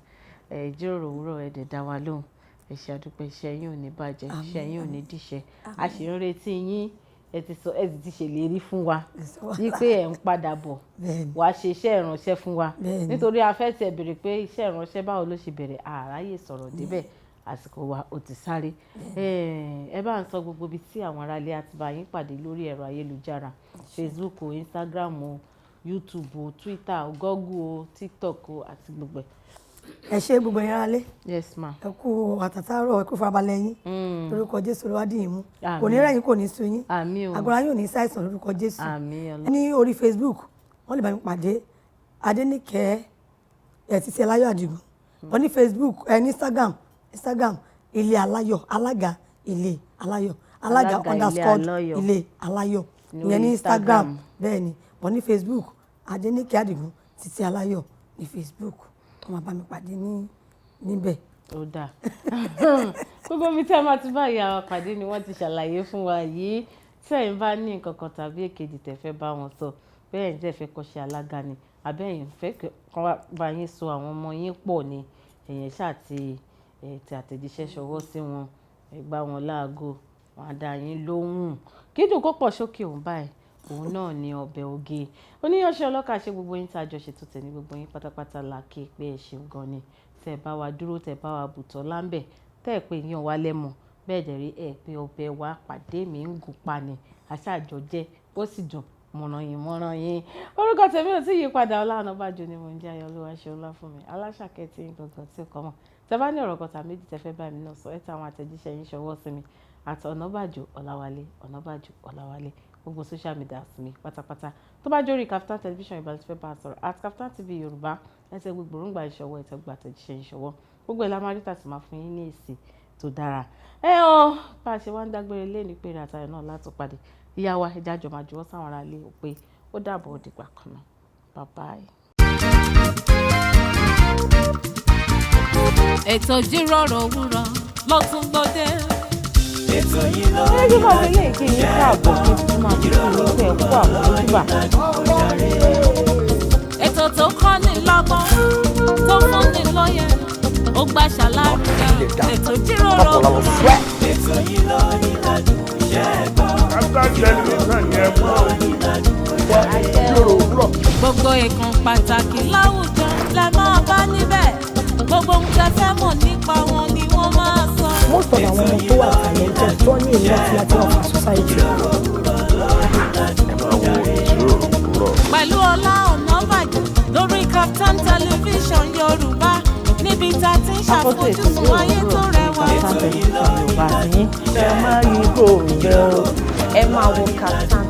ẹ ìjíròrò òwúrọ̀. Ẹ dẹ̀ dá wa lóhùn, ẹ ṣe, àdúpẹ́. Iṣẹ́ yín ò ní bàjẹ́, iṣẹ́ yín ò ní díṣẹ́. A sì ń retí yín. Ẹ ti sọ, ẹ sì ti ṣèlérí fún wa wípé ẹ ń padà bọ̀ Bẹ́ẹ̀ni. wàá ṣe iṣẹ́ ìránṣẹ́ fún wa. Bẹ́ẹ̀ni. Nítorí a fẹ́ tiẹ̀ béèrè pé iṣẹ́ ìránṣẹ́ báwo ló ṣe bẹ̀rẹ̀, àráyè sọ̀rọ̀ débẹ̀, àsìkò wa ò ti sáré. Ẹ bá ń sọ gbogbo ibi tí àwọn aráalé àti bá yín pàdé lórí ẹ̀rọ ayélujára, Facebook o, Instagram o, YouTube o, Twitter o, Google o, TikTok o, àti gbogbo ẹ̀. Ẹ ṣe, gbogbo ẹ̀yin aráalé. Yes ma. Ẹ kú àtàtàrọ̀, ẹ kú farabalẹ̀ yín. Lórúkọ Jésù, Olúwa dì yín mú. Àmín. Kò ní rẹ̀yìn, kò ní sú yín. Àmín o. Àgọ́ra yín ò ní ṣàìsàn lórúkọ Jésù. Àmín Ọlọ́run. Ní orí Facebook, wọ́n lè bá mi pàdé, Adéníkẹ́ ẹ̀ Títí Aláyọ̀ Àdìgún. Wọ́n ní Facebook ẹ, ní Instagram, Ilé Aláyọ̀, Alága Ilé Aláyọ̀, Alága Alága Ilé underscore Aláyọ̀. Ilé Aláyọ̀. Ní Ìyẹn ní orí Instagram. Instagram. Bẹ́ẹ̀ ni. Wọ́n ní Facebook, Adéníkẹ́ Àdìgún Títí Aláyọ̀ ní Facebook, wọ́n máa bá mi pàdé ní níbẹ̀. Ó dáa. Gbogbo ibi tí a máa ti bá ìyá wa pàdé ni wọ́n ti ṣàlàyé fún wa yìí. Tí ẹ̀yin bá ní nǹkan kan tàbí èkejì tẹ́ fẹ́ bá wọn sọ, bẹ́ẹ̀ ń tẹ́ fẹ́ kọ́ṣẹ́ alága ni, àbẹ́ ẹ̀yin fẹ́ kán wá bá yín so àwọn ọmọ yín pọ̀ ni, ẹ̀yin ṣáà ti ẹ̀ ti àtẹ̀jíṣẹ́ ṣọwọ́ sí wọn, ẹ gbá wọn láago, wọn á dá yín lóhùn. Kídùn kó pọ̀ sókè òun báyìí, òun náà ni ọbẹ̀ oge. Oníyanṣẹ́ ọlọ́kà ṣe gbogbo yín tá a jọ ṣètò tẹ̀ ní gbogbo yín pátápátá la kí pé ẹ ṣeun gan ni tẹ́ ẹ bá wa dúró, tẹ́ ẹ bá wa bùtọ́ láńbẹ̀, tẹ́ ẹ pé yín wa lẹ́mọ̀. Bẹ́ẹ̀ dẹ̀ rí ẹ pé ọbẹ̀ wa pàdé mi ń gùn pa ni aṣáàjọ jẹ́, ó sì dùn mọ̀ràn yín mọ̀ràn yín. Orúkọ tèmi ò tí yí padà, Ọlá Ọ̀nàbàjọ ni mò ń jẹ́. Ayọ̀ Olúwa ṣe ọlá fún mi, aláṣàkẹ́ tí ń gangan tí ó kọ́ mọ̀. Tẹ́ bá ní ọ̀rọ̀ kan tàbí méjì tẹ́ fẹ́ bá mi náà sọ, ẹ tẹ àwọn àtẹ̀jíṣẹ́ yín ṣọwọ́ sí mi àti Ọ̀nàbàjò Ọláwálé, Ọ̀nàbàjò Ọláwálé, gbogbo social media mi pátápátá. Tó bá jórí Kaftan Television Ìbàdàn tí fẹ́ bá a sọ̀rọ̀, @KaftanTV Yorùbá, ẹ tẹ gbogbo òrùngbà ìṣọwọ́, ẹ tẹ gbogbo àtẹ̀jíṣẹ́ ìṣọwọ́, gbogbo ẹ̀ la máa rí tàbí máa fún yín ní èsì tó dára. Ẹ ọ bá a ṣe wá ń dágbére lé ní péré àtayọ̀ náà látò pàdé. Ìyá wa, ẹja jọ máa juwọ́ sáwọn ará ilé pé ó dàbọ̀, ó dìgbà kan náà, bye bye. Ètò ìjíròrò òwúrọ̀ ló tún gbòde. Ètò yìí ló Ẹ jẹ́ máa fi lè kí yín káàbọ̀, kí n tún máa fi kí yín pé ẹ kú àmójúbà. Ètò tó kọ́ni lọ́gbọ́n, tó fúnni lóye, ó gbà ṣàlàyé. Ètò ìjíròrò òwúrọ̀. Ètò yìí ló ní ládùn iṣẹ́ gbọ́. Kaftan Television yẹn mọ́ o. Ìjíròrò òwúrọ̀. Gbogbo ìkan pàtàkì láwùjọ lẹ máa bá níbẹ̀. Gbogbo ohun tẹ́ fẹ́ mọ̀ nípa wọn ni wọ́n máa sọ. Most of àwọn ọmọ tó wà talented, tó ní a lot láti offer society. Ẹ máa wo Ìjíròrò Òwúrọ̀. Pẹ̀lú Ọlá Ọ̀nàbàjọ́ lórí Kaftan Television Yorùbá, níbi tá a ti ń Akọ́tún ètò ṣàfojúsùn Ìjíròrò ayé tó Òwúrọ̀ ní rẹwà. Kaftan Television Yorùbá àti yín. Ẹ máa yí kò rẹ o. Ẹ máa wo Kaftan.